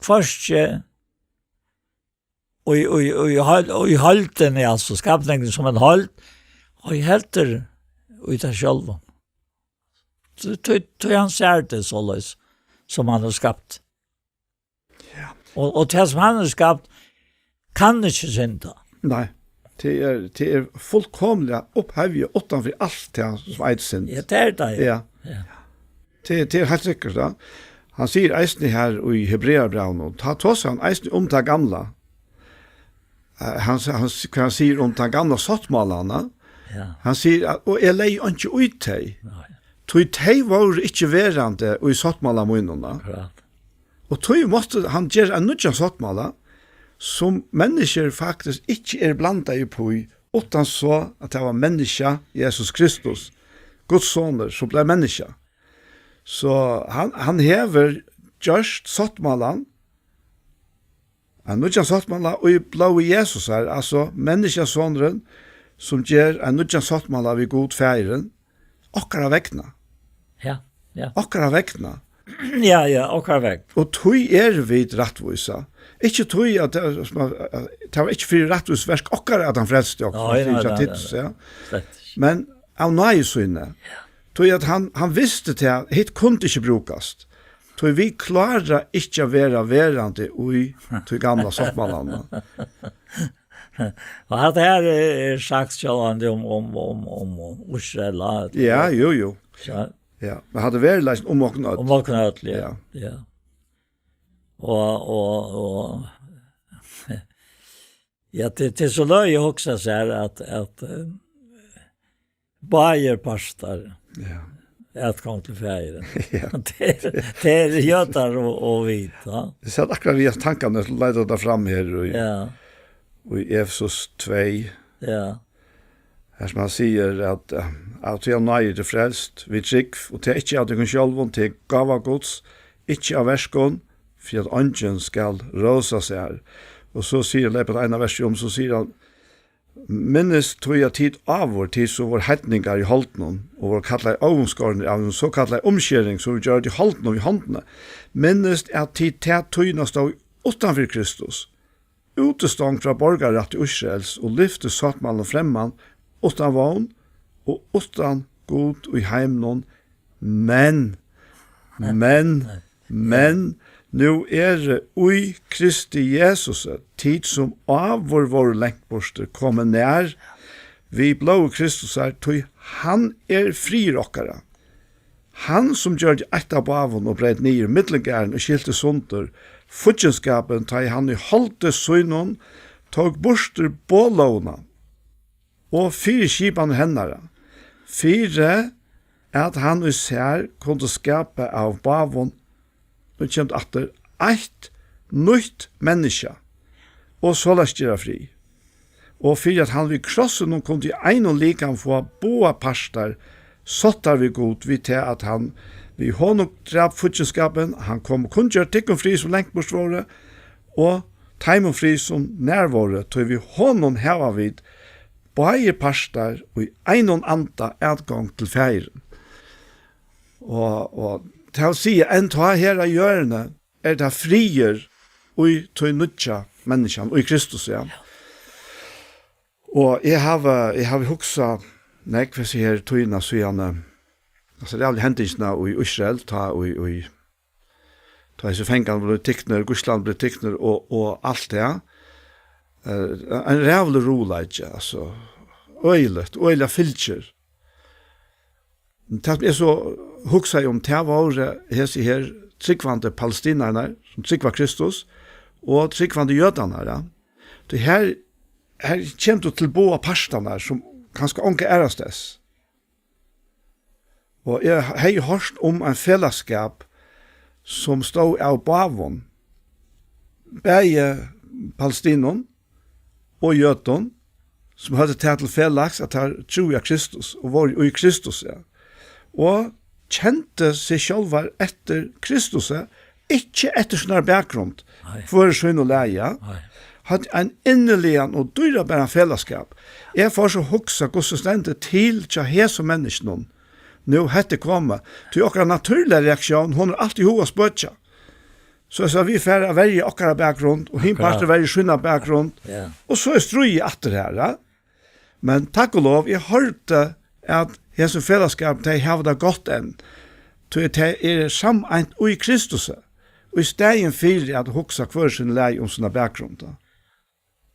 Hvørki í, í, í, heil-, í heildini, altso, skapningin sum ein heild, og heldur í tær sjálvum. Tí, tí, tí hann sær tað soleiðis, sum hann hevur skapt. Ja. Og, og tað, sum hann hevur skapt, kann ikki synda. Nei, tað er, tað er fullkomiliga upphevjað uttan fyri alt tað, sum eitur synd. Ja, tað er tað, ja. Ja. Ja. Tað, tað er heilt sikkurt, ja. Hann sigur eisini her í Hebreabrævinum, tá tosar hann eisini um tað gamla. Eh, hann, hann, hvat hann sigur um tann gamla sáttmálan, ja. Ja. Hann sigur, at, og eg legði einki í tey. Nei. Tí tey vóru ikki verandi í sáttmála mínum, ja. Akkurát. Og tí mátti hann gera ein nýggjan sáttmála, sum menniskjur faktiskt ikki eru blandað upp í, uttan so at tað var menniskja, Jesus Kristus, Guds sonur, sum bleiv menniskja. So hann, hann hevur gjørt sáttmálan, ein nýggjan sáttmála í blóði Jesusar, altso menniskjasonurin, sum ger ein nýggjan sáttmála við Gud Faðirin, okkara vegna. Ja, ja. Okkara vegna. Ja, ja, okkara vegna. Og tí eru vit rættvísa. Ikki tí at tað, sum at, at tað var ikki fyri rættvísverk okkara, at hann frelsti okkum, nei, nei, nei, nei. Ja. Slett ikki. Men av náði síni. Ja. Tí at hann, hann visti tað, hitt kundi ikki brúkast. Tí vit klára ikki at vera verandi í tí gamla sáttmálanum. Og hatta her er, er sagt sjálvandi um, um, um, um, um Ísrael, ja. Ja, jú, jú. Ja. Ja, men hatta er veruleikin um okkum øll. Um okkum øll, ja. Ja. Ja. Og, og, og, ja, til, til so løgið hugsa sær at, at, eh, báðir partar, ja, atgongd til Faðirin. Ja. Tað er, tað er jødar og, og vit, ja. Eg sat akkurát við hesar tankarnar, sum leita tað fram her í, ja, í Efesus tvey. Ja. Her sum hann sigur at, eh, at við náði eru tit frelst, við trúgv, og tað ikki av tykkum sjálvum, tað er gáva Guds, ikki av verkum, fyri at eingin skal rósa sær. Og so sigur, leypur hann eina versið um, so sigur hann, Minnist tí, at tit áður, tit sum vóru heidningar í holdinum, og vóru kallaðir óumskornir av hinum sokallaða umskering, sum var gjørd í holdinum við hondini. Minnist, at tit ta tíðina stóðu uttan fyri Kristus, útistongd frá borgararætti Ísraels og lyfti sáttmálanum fremman, uttan vón og uttan Gud í heiminum, men, men, men nú eru í Kristi Jesusi tit, sum áður vóru langt burtur, komin nær við blóði Kristusar, tí hann er friður okkara. Hann, sum gjørdi eitt av báðum og breyt niður millumgarðin og skilti sundur fíggindskapin, tá ið hann í holdi sínum tók burtur boðlógina og fyriskipanir hennara, fyri at hann í sær kundi skapa av báðum, nú kemur tað aftur, eitt nýtt menniskja, og soleiðis gera frið. Og fyri at hann við krossinum kundi í einum likam fáa báðar partar sáttar við Gud, við tað at hann við honum drap fíggindskapin, hann kom og kunngjørdi tykkum frið, sum langt burt vóru, og teimum frið, sum nær vóru, tí við honum hava vit báðir partar í einum anda atgongd til Faðirin. Og, og tað vil siga, enn tá her á jørðini er tað friður í tí nýggja menniskjan, í Kristus, ja. Og eg havi, eg havi hugsað nógv hesa her tíðina síðan, eh, hesa ræðuligu hendingina í Ísrael, tá í, í, tá hesir fangarnir vóru tiknir, gíslarnir vóru tiknir og, og alt tað. Eh, ein ræðuligur ruðuleiki, altso, øgiligt, øgiliga fylgir. Tað sum eg so hugsaði um, tað vóru hesi her trúgvandi palestinararnar, sum trúgva Kristus, og trúgvandi jødarnar, ja. Tí her, her kemur tú til báðar partarnar, sum kanska onga aðrastaðni. Og eg hevði hoyrt um ein felagsskap, sum stóð av báðum, bæði palestinum og jødum, sum høvdu tað til felags, at teir trúðu á Kristus og vóru í Kristus, ja. Og kendu seg sjálvar eftir Kristusi, ikki eftir sínari bakgrund, nei, hvør í sínum lagi, ja. Nei. Høvdu ein inniligan og dýrabæran felagsskap. Eg fór so at hugsa, hvussu stendur til hjá hesum menniskjunum, nú hetta er komið. Tí okkara natúrliga reaktión, hon er altíð hug at spøkja. So, so vit fara at verja okkara bakgrund, og hin, akkurát, partur verjir sína bakgrund. Ja. Og so er stríðið aftur her, ja. Men takk og lov, eg hoyrdi, at hesin felagsskapur, tey hava tað gott enn. Tí tey eru sameint í Kristusi, og í staðin fyri at hugsa hvør sín leið um sína bakgrund, ja.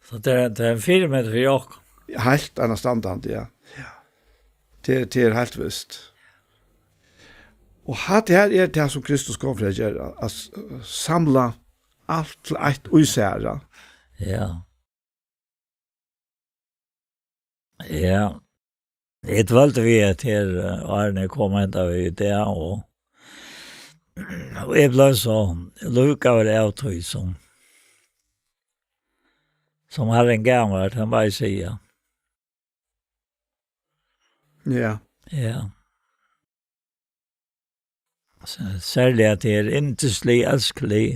So tað er, tað er ein fyrimynd fyri okkum. Heilt einastandandi, ja. Ja. Tað er, tað er heilt vist. Og hatta her er tað, sum Kristus kom fyri at gera, at s-, samla alt til eitt í sær, ja. Ja. Ja. Eg dvøldi við hetta her, eh, áðrenn eg kom henda veg í dag, og, og eg bleiv so lúkaður av tí sum, sum Harrin gav mær, tað má eg siga. Ja. Ja. S-, serliga at tað er yndislig, elskelig,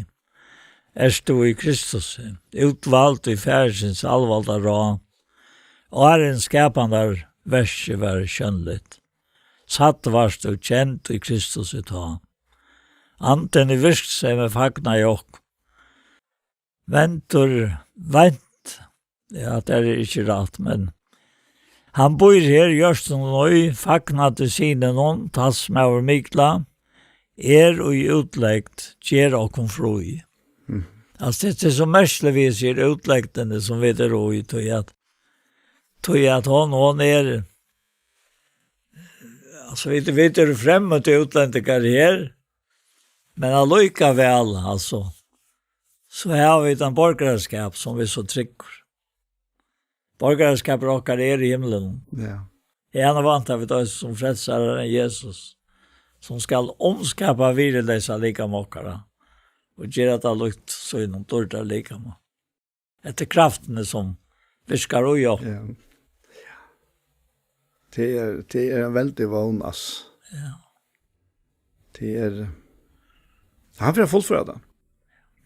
ert tú í Kristus, útvald í Faðirsins alvalda ráð, áðrenn skapanarverkið var sjónligt. Satt vart og kend í Kristus í tá. Andin í virksemi fagnaði okkum. Vendur, vent, ja, tað er ikki rætt, men hann býr her, jørðin og í, fagnandi syninum, talsmaður mikla, er í útlegd, ger okkum frí. Mm. Altso, tað er so merkiligt við hesi útlegdini, sum vit eru í, tí at, tí at hon, hon er, altso, vit, vit eru fremmandir útlendingar her, men allíkavæl, altso, so hava vit ein borgaraskap, sum vit so trúgva. Borgaraskapur okkara er í himlinum. Ja. Haðani vænta vit eisini sum frelsaran Jesus, sum skal umskapa virðisleysa likam okkara og gera tað líkt sínum dýrdarlikama. Hetta er kraftini, sum virkar í okkum. Ja. Tað er, tað er ein veldig vón, ass. Ja. Tað er, hann fer at fullføra tað.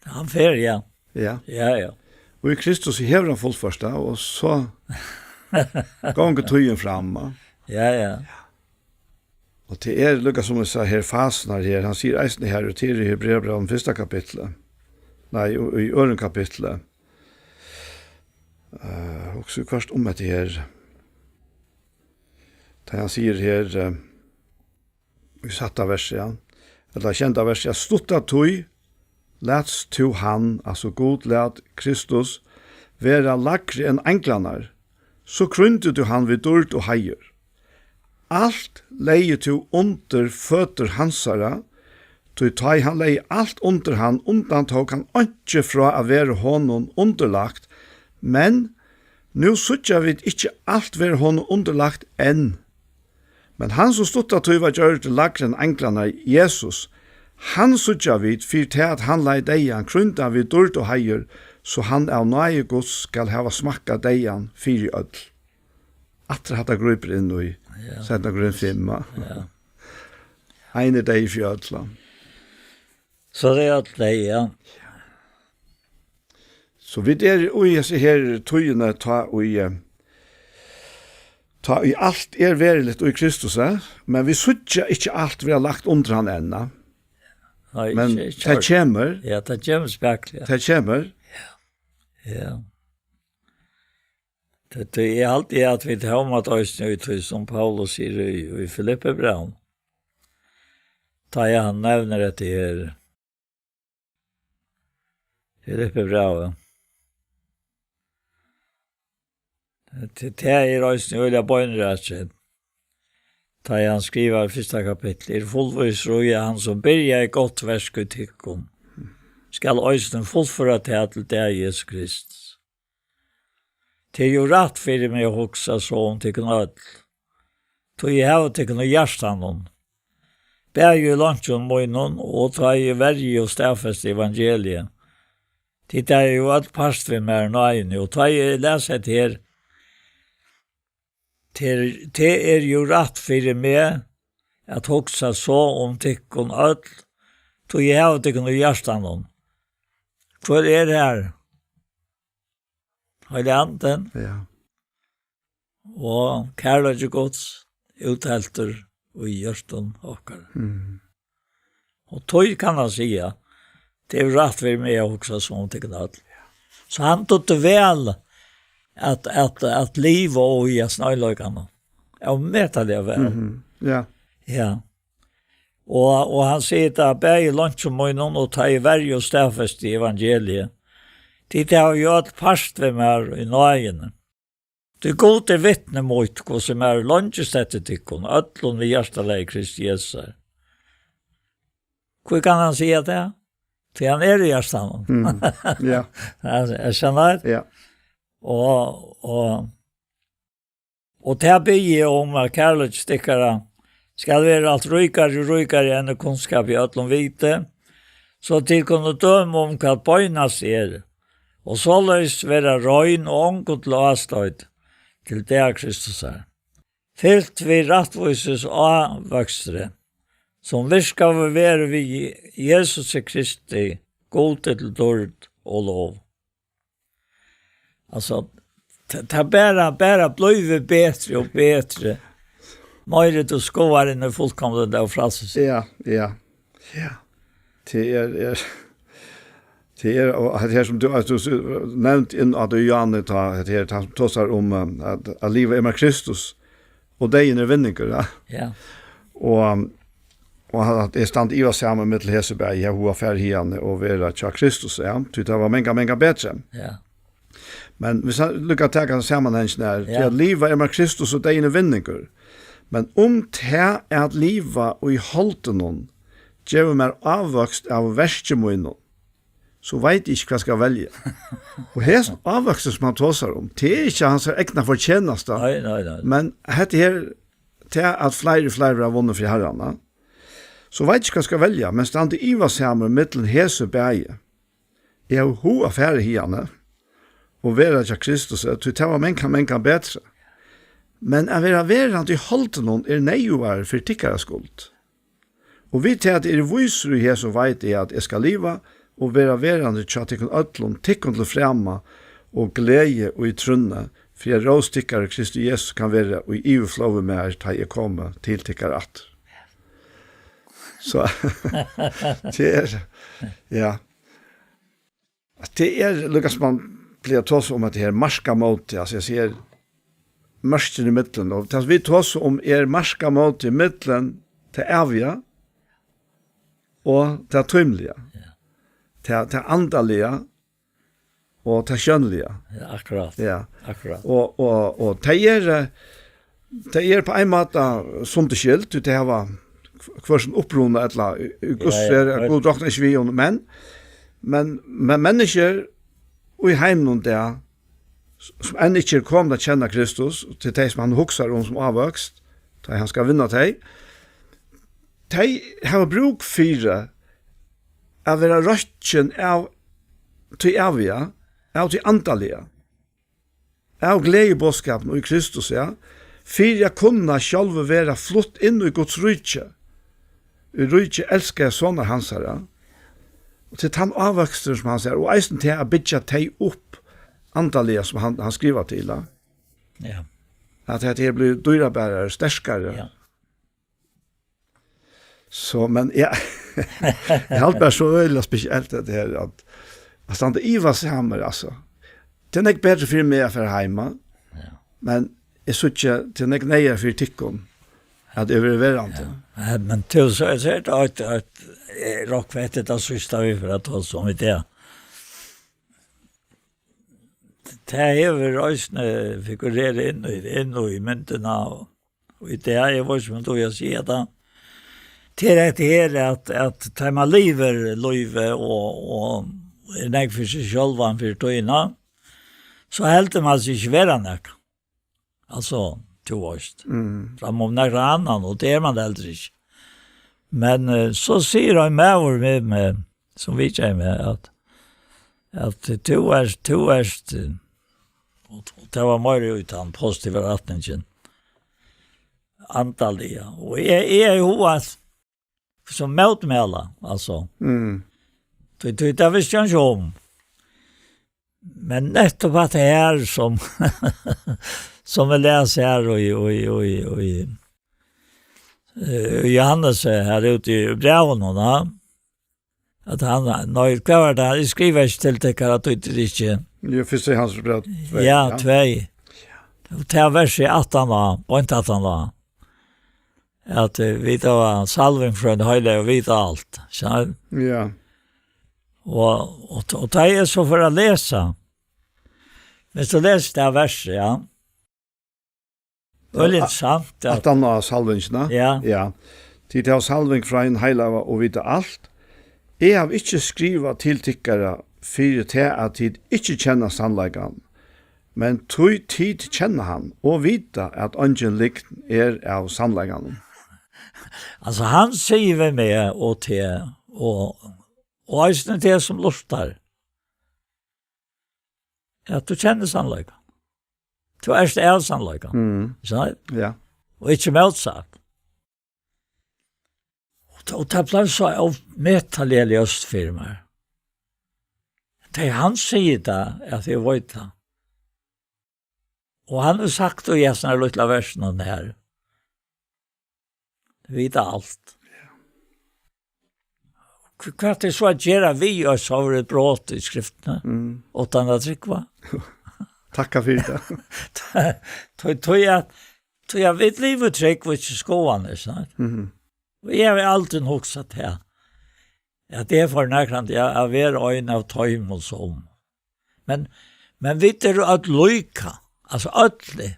Hann fer, ja. Ja. Ja, ja. Og í Kristus hevur hann fullført tað, og so gongur tíðin fram, va? Ja, ja. Og tað er líka sum eg sá her, fasirnar her, hann sigur eisini her, og tað er í Hebreabrævinum fyrsta kapitli. Nei, í, í øðrum kapitli. Eh, hugsi hvørt um hetta her. Tá hann sigur her, eh, í sætta versi, ja, ella sjeynda versi, ja, stutta tíð latst tú hann, altso Gud læt Kristus, vera lægri enn einglarnar, so krýndi tú hann við dýrd og heiður. Alt legði tú undir føtur hansara, tí tá ið hann legði alt undir hann, undantók hann einki frá at vera honum undirlagt, men nú síggja vit ikki alt vera honum undirlagt enn. Men hann, sum stutta tíð var gjørdur lægri enn einglarnar, Jesus, hann síggja vit fyri tað, at hann leið deyðan, krýndan við dýrd og heiður, so hann av náði Guds skal hava smakkað deyðan fyri øll. Aftur hatta grípur inn í Ja. seinna grein fimm, va? Ja. Ein er deyður fyri øll, va? So tað er øll deyð, ja. So vit eru í hesi her tíðini, tá ið, eh, tá ið alt er veruligt í Kristus, eh? Men vit síggja ikki alt vera lagt undir hann enn, eh? Nei, Men ikki, ikki tað alt. kemur. Ja, tað kemur spakuliga. Tað kemur. Ja. Tað, tað, eg haldi, at vit tóma eisini í tí, sum Paulus sigur í, í Filippibrævinum. Tá ið hann nevnir hetta her Filippibrævið. Tað, tað er eisini øgiliga beinrakið. Tá ið hann skrivar í fyrsta kapitli, er fullvísur í, at hann, sum byrjaði gott verk í tykkum, skal eisini fullføra tað til dag Jesu Krists. Tað er jú rætt fyri meg at hugsa so um tykkum øll, tí eg havi tykkum í hjartanum, bæði í leinkjum mínum og tá eg verji og staðfesti evangeliið. Tit eru jú øll part við mær í náðini, og tá eg les hetta her, tað er, tað er jú rætt fyri meg at hugsa so um tykkum øll, tí eg havi tykkum í hjartanum. Hvør er har? Heilagi Andin. Ja. Og kærleiki Guds útheltur í hjørtum okkara. Mm. Og tí kann hann siga, tað er rætt fyri meg at hugsa sum um tykkum øll. So hann dugdi væl at, at, at liva í hesum eiginleikanum. Ómetaliga væl. Mhm. Ja. Ja. Og, og hann sigur tað, bæði í leinkjum mínum og tá eg verji og staðfesti evangeliið. Tit hava jú øll part við mær í náðini. Tí Gud er vitni mítt, hvussu mær leingist eftir tykkum, øllum við hjartalagi Kristi Jesu. Hví kann hann siga tað? Tí hann er í hjartanum. Mm. Ja. Hann er, skilur tú? Ja. Og, og, Og tað biði eg um, at kærleiki tykkara skal vera alt ríkari og ríkari enn í kunnskap í øllum viti, so tit kunnu døma um, hvat beinast er, og soleiðis vera rein og ongum til ástoyt til dag Kristusar. Fylt við rættvísis ávøkstri, sum virkaður verður við Jesusi Kristi, Gudi til dýrd og lov. Altso, ta-, tað bara, bara blívur betri og betri. Meiri tú skoðar inn í fullkomna lóg frælsis. Ja, ja, ja. Tað er, er, tað er, og hetta her sum tú, at tú s-, nevnt inn at tú, Jan, tá, hetta her, tá sum tosar um, eh, at, at liva er mær Kristus, og deyðin er vinningur, ja. Ja. Og, og at eg standi ivasamur millum hesi bæði, eg havi hug at fara hiðani og vera hjá Kristus, ja. Tí tað var mangan, mangan betri. Ja. Men hvis hann lukka taka samanhangin her, ja, tí at liva er mær Kristus og deyðin er vinningur. Men um tað at liva í holdinum gevur mær ávøkst av verki mínum, so veit eg ikki, hvat skal velja. Og hesin ávøkstur, sum hann tosar um, tað er ikki hansara egna fortjenasta. Nei, nei, nei. Men hetta her, tað at fleiri, fleiri verða vunnin fyri Harran, ja. So veit eg ikki, hvat skal velja, men standi ivasamur millum hesi bæði. Eg havi hug at fara hiðani og vera hjá Kristus, tí tað var mangan, mangan betri. Men at vera verandi í holdinum er neyðugari fyri tykkara skuld. Og við tað at eg eri vísur í hesum, veit eg, at eg skal liva og vera verandi hjá tykkum øllum, tykkum til frama og gleði og í trúnni, fyri at rós tykkara í Kristi Jesusi kann vera í yvirflóð við mær, tá eg komi til tykkara aftur. So, tað er, ja. At tað er, líka sum man plagar at tosa um, at tað er markamóti, altso, eg sigi, mørkin í millum, og tað vit tosa um er markamóti millum tað æviga og tað tímliga. Ja. Tað, tað andaliga og tað sjónliga. Ja, akkurát. Ja. Akkurát. Og, og, og tey eru, tey eru á ein máta sundurskyld, tí tey hava hvør sín uppruna, ella í, í Guds ja, ja, fer, at Gud roknar ikki við honum, men, men, men menniskjur í heiminum í dag, s-, sum enn ikki eru komin at kenna Kristus, til tey sum hann hugsar um sum ávøkst, tá hann skal vinna tey, tey hava brúk fyri at vera rokkin av tí æviga, av tí andaliga, av gleðiboðskapinum í Kristus, ja, fyri at kunna sjálvi vera flutt inn í Guds ríki, í ríki elskaða sonar hansara, og til tann ávøkstur sum hann sær, og eisini til at byggja tey upp andaliga sum hann, hann skrivar til, ja. Ja. At hetta her blívur dýrabarari, sterkari. Ja. So, men ja, eg haldi bara so øgiliga spesielt at tað her, at, at standa ivasamur, altso. Tað er nógv betri fyri meg at fara heim, ja, men eg síggi, tað er nógv neyðari fyri tykkum, at eg verði verandi. Ja. Ja, men tú, so, so er tað eitt, eitt, eh, Rokkveit, tað síðsta vit fara at tosa um í dag. Tað hevur eisini figurerað inn í, inn í myndina, og, og í dag, eg veit ikki, um tú vil siga tað. Til hetta her, at, at tá man livir lívið og, og er nógv fyri seg sjálvan, fyri tíðina, so heldur man seg ikki vera nakað. Altso, tú veist. Mm. Fram um nakran annan, og tað er man heldur ikki. Men, eh, so sigur ein maður við meg, sum vitjaði meg, at, at tú ert, tú ert, eh, og, og tað var meira í tann positiva rættingin, andaliga. Og eg, eg eri hugað sum mótmæla, altso. Mm. Tí, tí, tað visti hann ikki um. Men nettopp at tað er sum, sum eg les her og, og, og, og, eh, Johannes er her ute í brævinum, da. At hann, nei, hvat var tað? Eg skrivi ikki til tykkara, at tit ikki. Jú, fyrst er hans bræv tvey, ja, ja. Tvey. Og tað er vers í aftan á, beint aftan á. At, eh, vit hava salving frá ein heilag og vita alt, skilur? Ja. Og, og, og tá eg so fór at lesa, viss tú lesur tað verset, ja. Øgiliga interessant, ja. Aftan á salvingina? Ja. Ja. Tit hava salving frá ein heilaga og vita alt. Eg havi ikki skrivað til tykkara fyri tað, at tit ikki kenna sannleikan, Men tí tit kenna hann og vita, at eingin lygn er av sannleikanum. Altso, hann sigur við meg og teg, og, og eisini teg sum lurtar, at tú kennir sannleikan. Tú ert av sannleikan. Mm. Ikki sant? Ja. Og ikki mótsatt. Og tað, og tað bleiv so ómetaliga ljóst fyri mær. Tað hann sigur tað, at eg veit tað. Og hann hevur sagt, og í hesum her lítla versinum her, vita alt. Hv-, hvat er so at gera við eitt sovorðið brot í skriftini, mm, uttan at trúgva? Takka fyri tað. Tí, tí at, tí at vit liva trúgv og ikki skoðanir, sant? Mhm. Og eg havi aldrin hugsað tað, at eg fór nakrantíð at, at vera ein av teimum sum. Men, men vit eru øll líka, altso øll,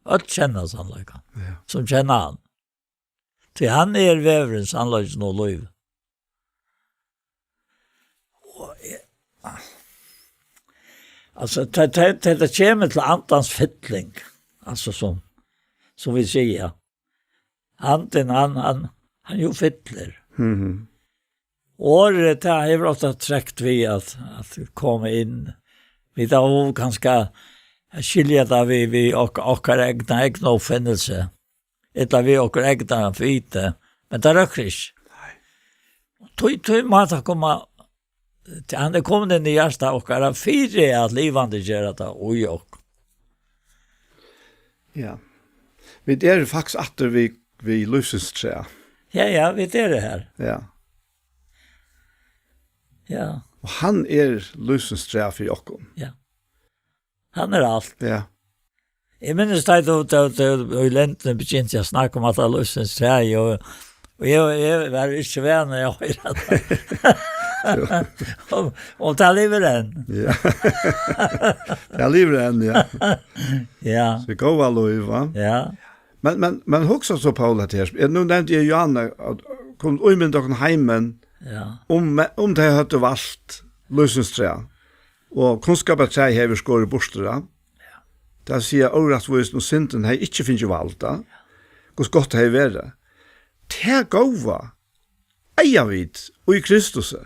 øll kenna sannleikan, ja, sum kenna hann. Tí hann er vegurin, sannleikin og lívið. Og eg, altso, tað, tað, tað, tað kemur til andans fylling, altso sum, sum vit siga. Andin, hann, hann, hann jú fyllir. Mhm. Orðið, tað hevur ofta trekt við at, at koma inn. Vit hava jú kanska at skilja tað við, við ok-, okkara egna, egna uppfinnelse. Ella við okkara egna viti. Men tað røkkur ikki. Nei. Tí, tí má tað koma, hann er komin inn í hjarta okkara fyri at livandi gera tað í okkum. Ja. Vit eru faktiskt aftur við, við lívsins træ. Ja, ja, vit eru her. Ja. Ja. Og hann er lívsins træ fyri okkum. Ja. Hann er alt. Ja. Eg minnist, tá tú, tú, tú, í lendini begynti at snakka um at lívsins træ, og, og eg, eg var ikki vanur at hoyra tað. Og, og tað livir enn. Ja. Tað livir enn, ja. Ja. So góða lív, va? Ja. Men, men, men hugsa so, Poul, at her, nú nevndi eg Johanne, at kom ímynda okkum heimin, ja, um, um tey høvdu valt lívsins træ, og kunnskapartræið hevur skorið burtur, ja. Ja. Tað siga órættvísin og syndin hevði ikki fingið vald, ja. Hvussu gott tað hevði verið. Tað góða eiga vit í Kristusi,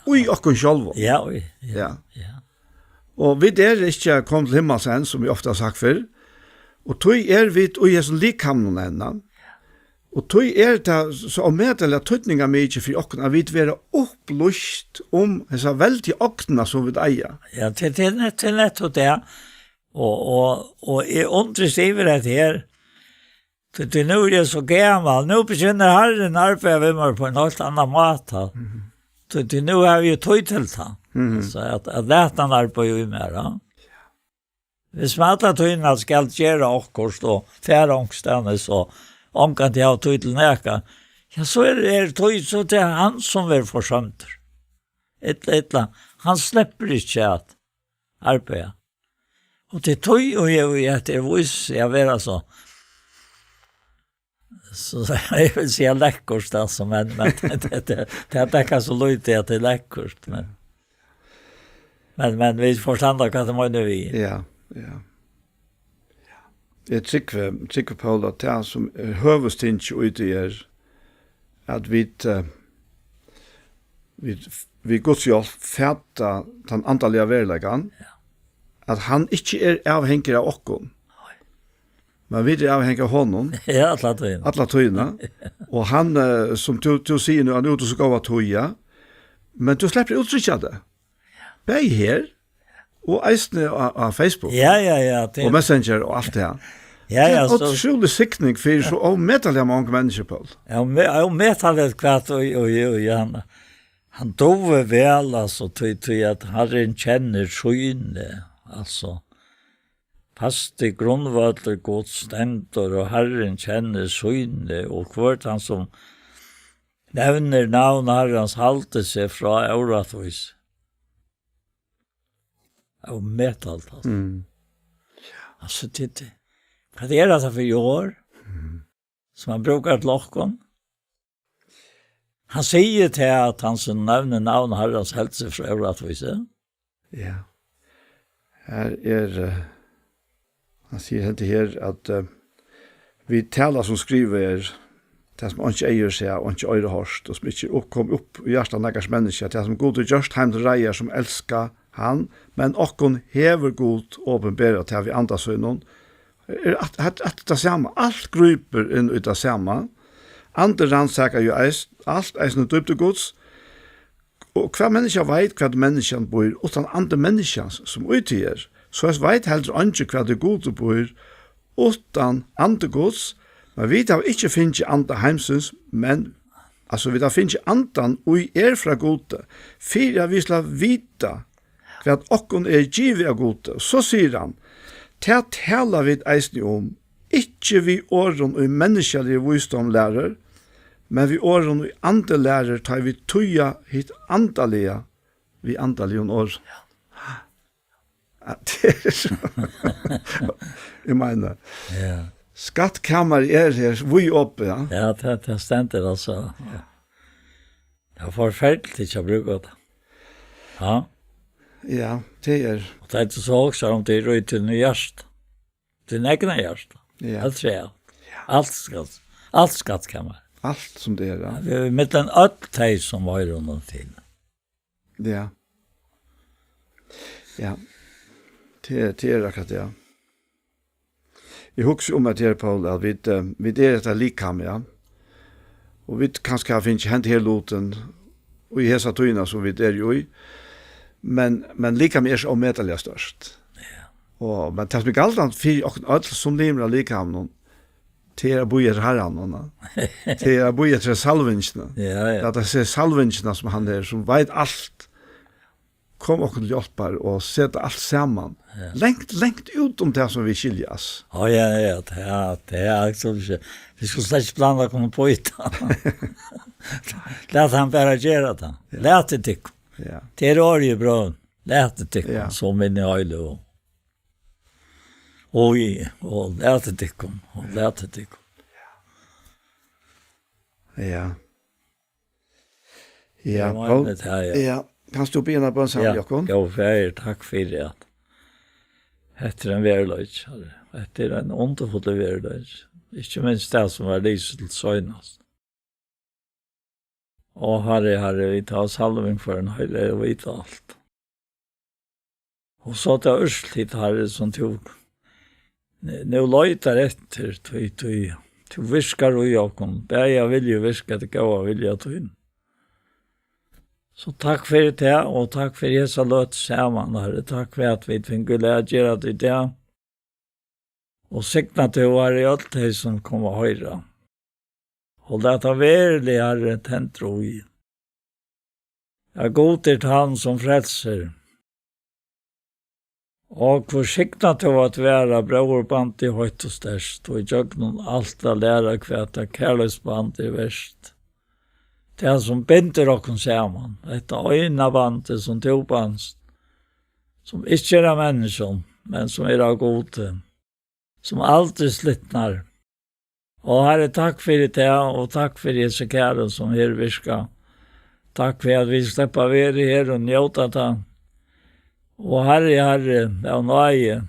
í okkum sjálvum. Ja, í, ja, ja. Ja. Og vit eru ikki komin til himmals enn, sum vit ofta hava sagt fyrr, og tí eru vit í hesum likamum enn. Og tí er tað so ómetaliga týdningarmikið fyri okkum, at vit verða upplýst um hesa veldigu ognina, sum vit eiga. Ja, til, til nett-, til nettupp tað. Og, og, og eg undrist yvir hetta her, tí, tí nú eri eg so gamal. Nú begynner Harrin at arbeiða við mær á ein heilt annan máta. Mhm. Tí, tí nú havi eg tíð til tað. Mhm. So at, at lata hann arbeiða í mær, ja. Viss man alla tíðina skal gera okkurt og fara onkustaðni, so ongantíð hava tíð til nakað, ja, so er, er tíð, so tað er hann sum verður forsømdur. Ella, ella, hann sleppur ikki at arbeiða. Og til tíð, og eg, og eg, at eg vísi seg at vera so, so eg vil siga lekkurt, altso, men, men tað, tað, tað, tað er kanska so lítið at tað er lekkurt, men, men, men vit forstanda hvat eg meini við. Ja, ja. Eg trúgvi, trúgvi, Poul, at tað sum er høvuðstingið í tí er, at vit, eh, vit, við Guds hjálp fata tann andaliga veruleikan, ja, at hann ikki er avhangig av okkum. Nei. Men vit eru avhangig av honum. Ja, alla tíðina. Alla tíðina. Og hann, eh, sum tú, tú sigur nú, hann er úti so góða tíð, ja. Men tú sleppur at úttrykkja tað. Bæði her, og eisini á, á Facebook. Ja, ja, ja, tað og Messenger og alt tað her. Ja, ja, tað er so ótrúlig signing fyri so ómetaliga mong menniskju, Poul. Ja, me-, ómetaliga hvat, og, og, og, ja, hann, hann dugir væl, altso, tí, tí at Harrin kennir síni, altso. Fasti grundvøllur Guds stendur, og Harrin kennir síni, og hvør tann sum nevnir navn Harrans haldi seg frá órættvísi. Ómetalt, altso. Mm. Altso, tað, tað, hvat er hetta fyri orð, mm, sum hann brúkar til okkum? Hann sigur tað, at hann sum nevnir navn Harrans heldur seg frá órættvísi. Ja. Her er, eh, hann sigur heldur her, at, eh, vit tala sum skrivað er, tað sum einki eyga hevur sæð, og einki oyra hoyrt, og sum ikki er upp-, komið upp í hjarta nakars menniskja, tað sum Gud hevur gjørt teimum til reiðar, sum elska hann, men okkum hevur Gud opinberað tað við anda sínum. Er at, at, at tað sama, alt grípur inn í tað sama. Andin rannsakar jú eist-, alt, eisini dýpdir Guds. Og hvat menniskja veit, hvat menniskjan býr, uttan andi menniskjans, sum í tí er? Soleiðis veit heldur eingin, hvat í Gudi býr, uttan andi Guds. Men vit hava ikki fingið anda heimsins, men, altso, vit hava fingið andan, ið er frá Gudi, fyri at vit skulu vita, hvat okkum er givið av Gudi. So sigur hann: Tað tala vit eisini um, ikki við orðum, ið menniskjaligri vísdóm lærir, men við orðum, ið andi lærir, tá ið vit týða hitt andaliga við andaligum orðum. Ja, tað er so. Eg meini, ja, skattkamarið er her, víðopið, ja. Ja, tað, tað stendur altso. Ja. Tað er forferdiligt ikki at brúka tað. Ja. Ja, tað er. Og tað er so hugsar um tað er í tínum hjarta. Tín egna hjarta. Ja. Alt rætt. Ja. Alt skatt, alt skattkamar. Alt sum tað er, ja. Við, millum øll tey sum hoyra honum til. Ja. Ja. Tað er, tað er akkurát tað, ja. Eg hugsi um at her, Poul, at vit, eh, vit eru hetta likam, ja. Og vit kanska hava fingið henda her lutin í hesa tíðina, sum vit eru í. Men, men likamið er so ómetaliga stórt. Ja. Og, men tað sum er galdandi fyri okkum øll sum limir av likaminum, tað er at bíða eftir Harranum, ja. Tað er at bíða eftir salvingini. Ja, ja. At tað er salvingina, sum hann er, sum veit alt. Kom okkum til hjálpar og set alt saman. Ja. Langt, langt út um tað sum vit skiljast. Á, ja, ja, tað er, tað er akkurát sum vit, vit skulu slett ikki blanda okkum upp í tað. Lat hann bara gera tað. Ja. Latið tykkum. Ja. Tað er orðið, brøður. Latið tykkum, ja, sum inni í heilu. Og í, og latið tykkum, og latið tykkum. Ja. Ja, eg meini Poul, tað, ja. Ja, kanst tú biðja eina bøn saman við okkum? Ja, góði Faðir, takk fyri at hetta er ein veruleiki, Harri. Hetta er ein undurfullur veruleiki. Ikki minst tað sum var lisið til seinast. Ó, Harri, Harri, vit hava salving fyri ein heilagan og vita alt. Og so tað úrslit, Harri, sum tú n-, nú leitar eftir, tí, tí tú virkar í okkum, bæði av vilja og virka, tað góða vilja tín. So takk fyri tað, og takk fyri hesa løtu saman, Harri. Takk fyri at vit fingu lag at gera tað í dag. Og signa tú, Harri, øll tey sum koma at hoyra. Og lat tað veruliga, Harri, tendra í. At Gud er tann, sum frelsir. Og hvør signa tú at vera bróðurbandið heitt og sterkt, og ígjøgnum alt at læra, hvat tað kærleiksband er vert. Tað, sum bindur okkum saman, hetta eina bandið, sum tú banst, sum ikki er av menniskjum, men sum er av Gudi, sum aldri slitnar. Og Harri, takk fyri tað, og takk fyri hesi kæru, sum her virka. Takk fyri, at vit sleppa at vera her og njóta tað. Og Harri, Harri, av náði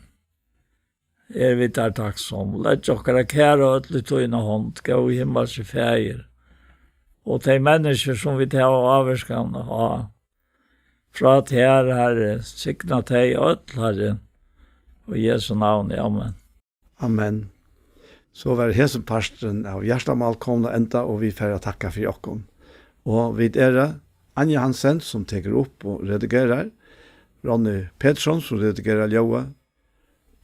er vit tær takksom. Legg okkara kæru øll í tína hond, góði himmalski Faðir. Og tey menniskju, sum vit hava ávirkan á, frá tær, Harri, signa tey øll, Harri, í Jesu navni, amen. Amen. So var hesin parturin av Hjartamál komin at enda, og vit fara at takka fyri okkum. Og vit eru Anja Hansen, sum tekur upp og redigerar, Ronny Petersson, sum redigerar ljóðið,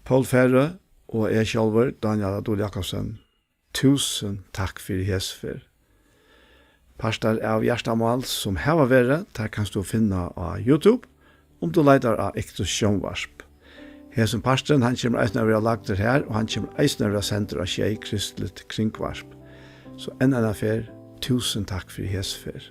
Poul Færø og eg sjálvur, Dánjal á Dul Jakobsen. Túsund takk fyri hesa ferð. Partar av Hjartamál, sum hava verið, tær kanst tú finna á YouTube, um tú leitar á Iktus Sjónvarp. Hesin parturin, hann kemur eisini at vera lagdur har, og hann kemur eisini at vera sendur á Sjey Kristligt Kringvarp. So enn eina ferð, túsund takk fyri hesa ferð.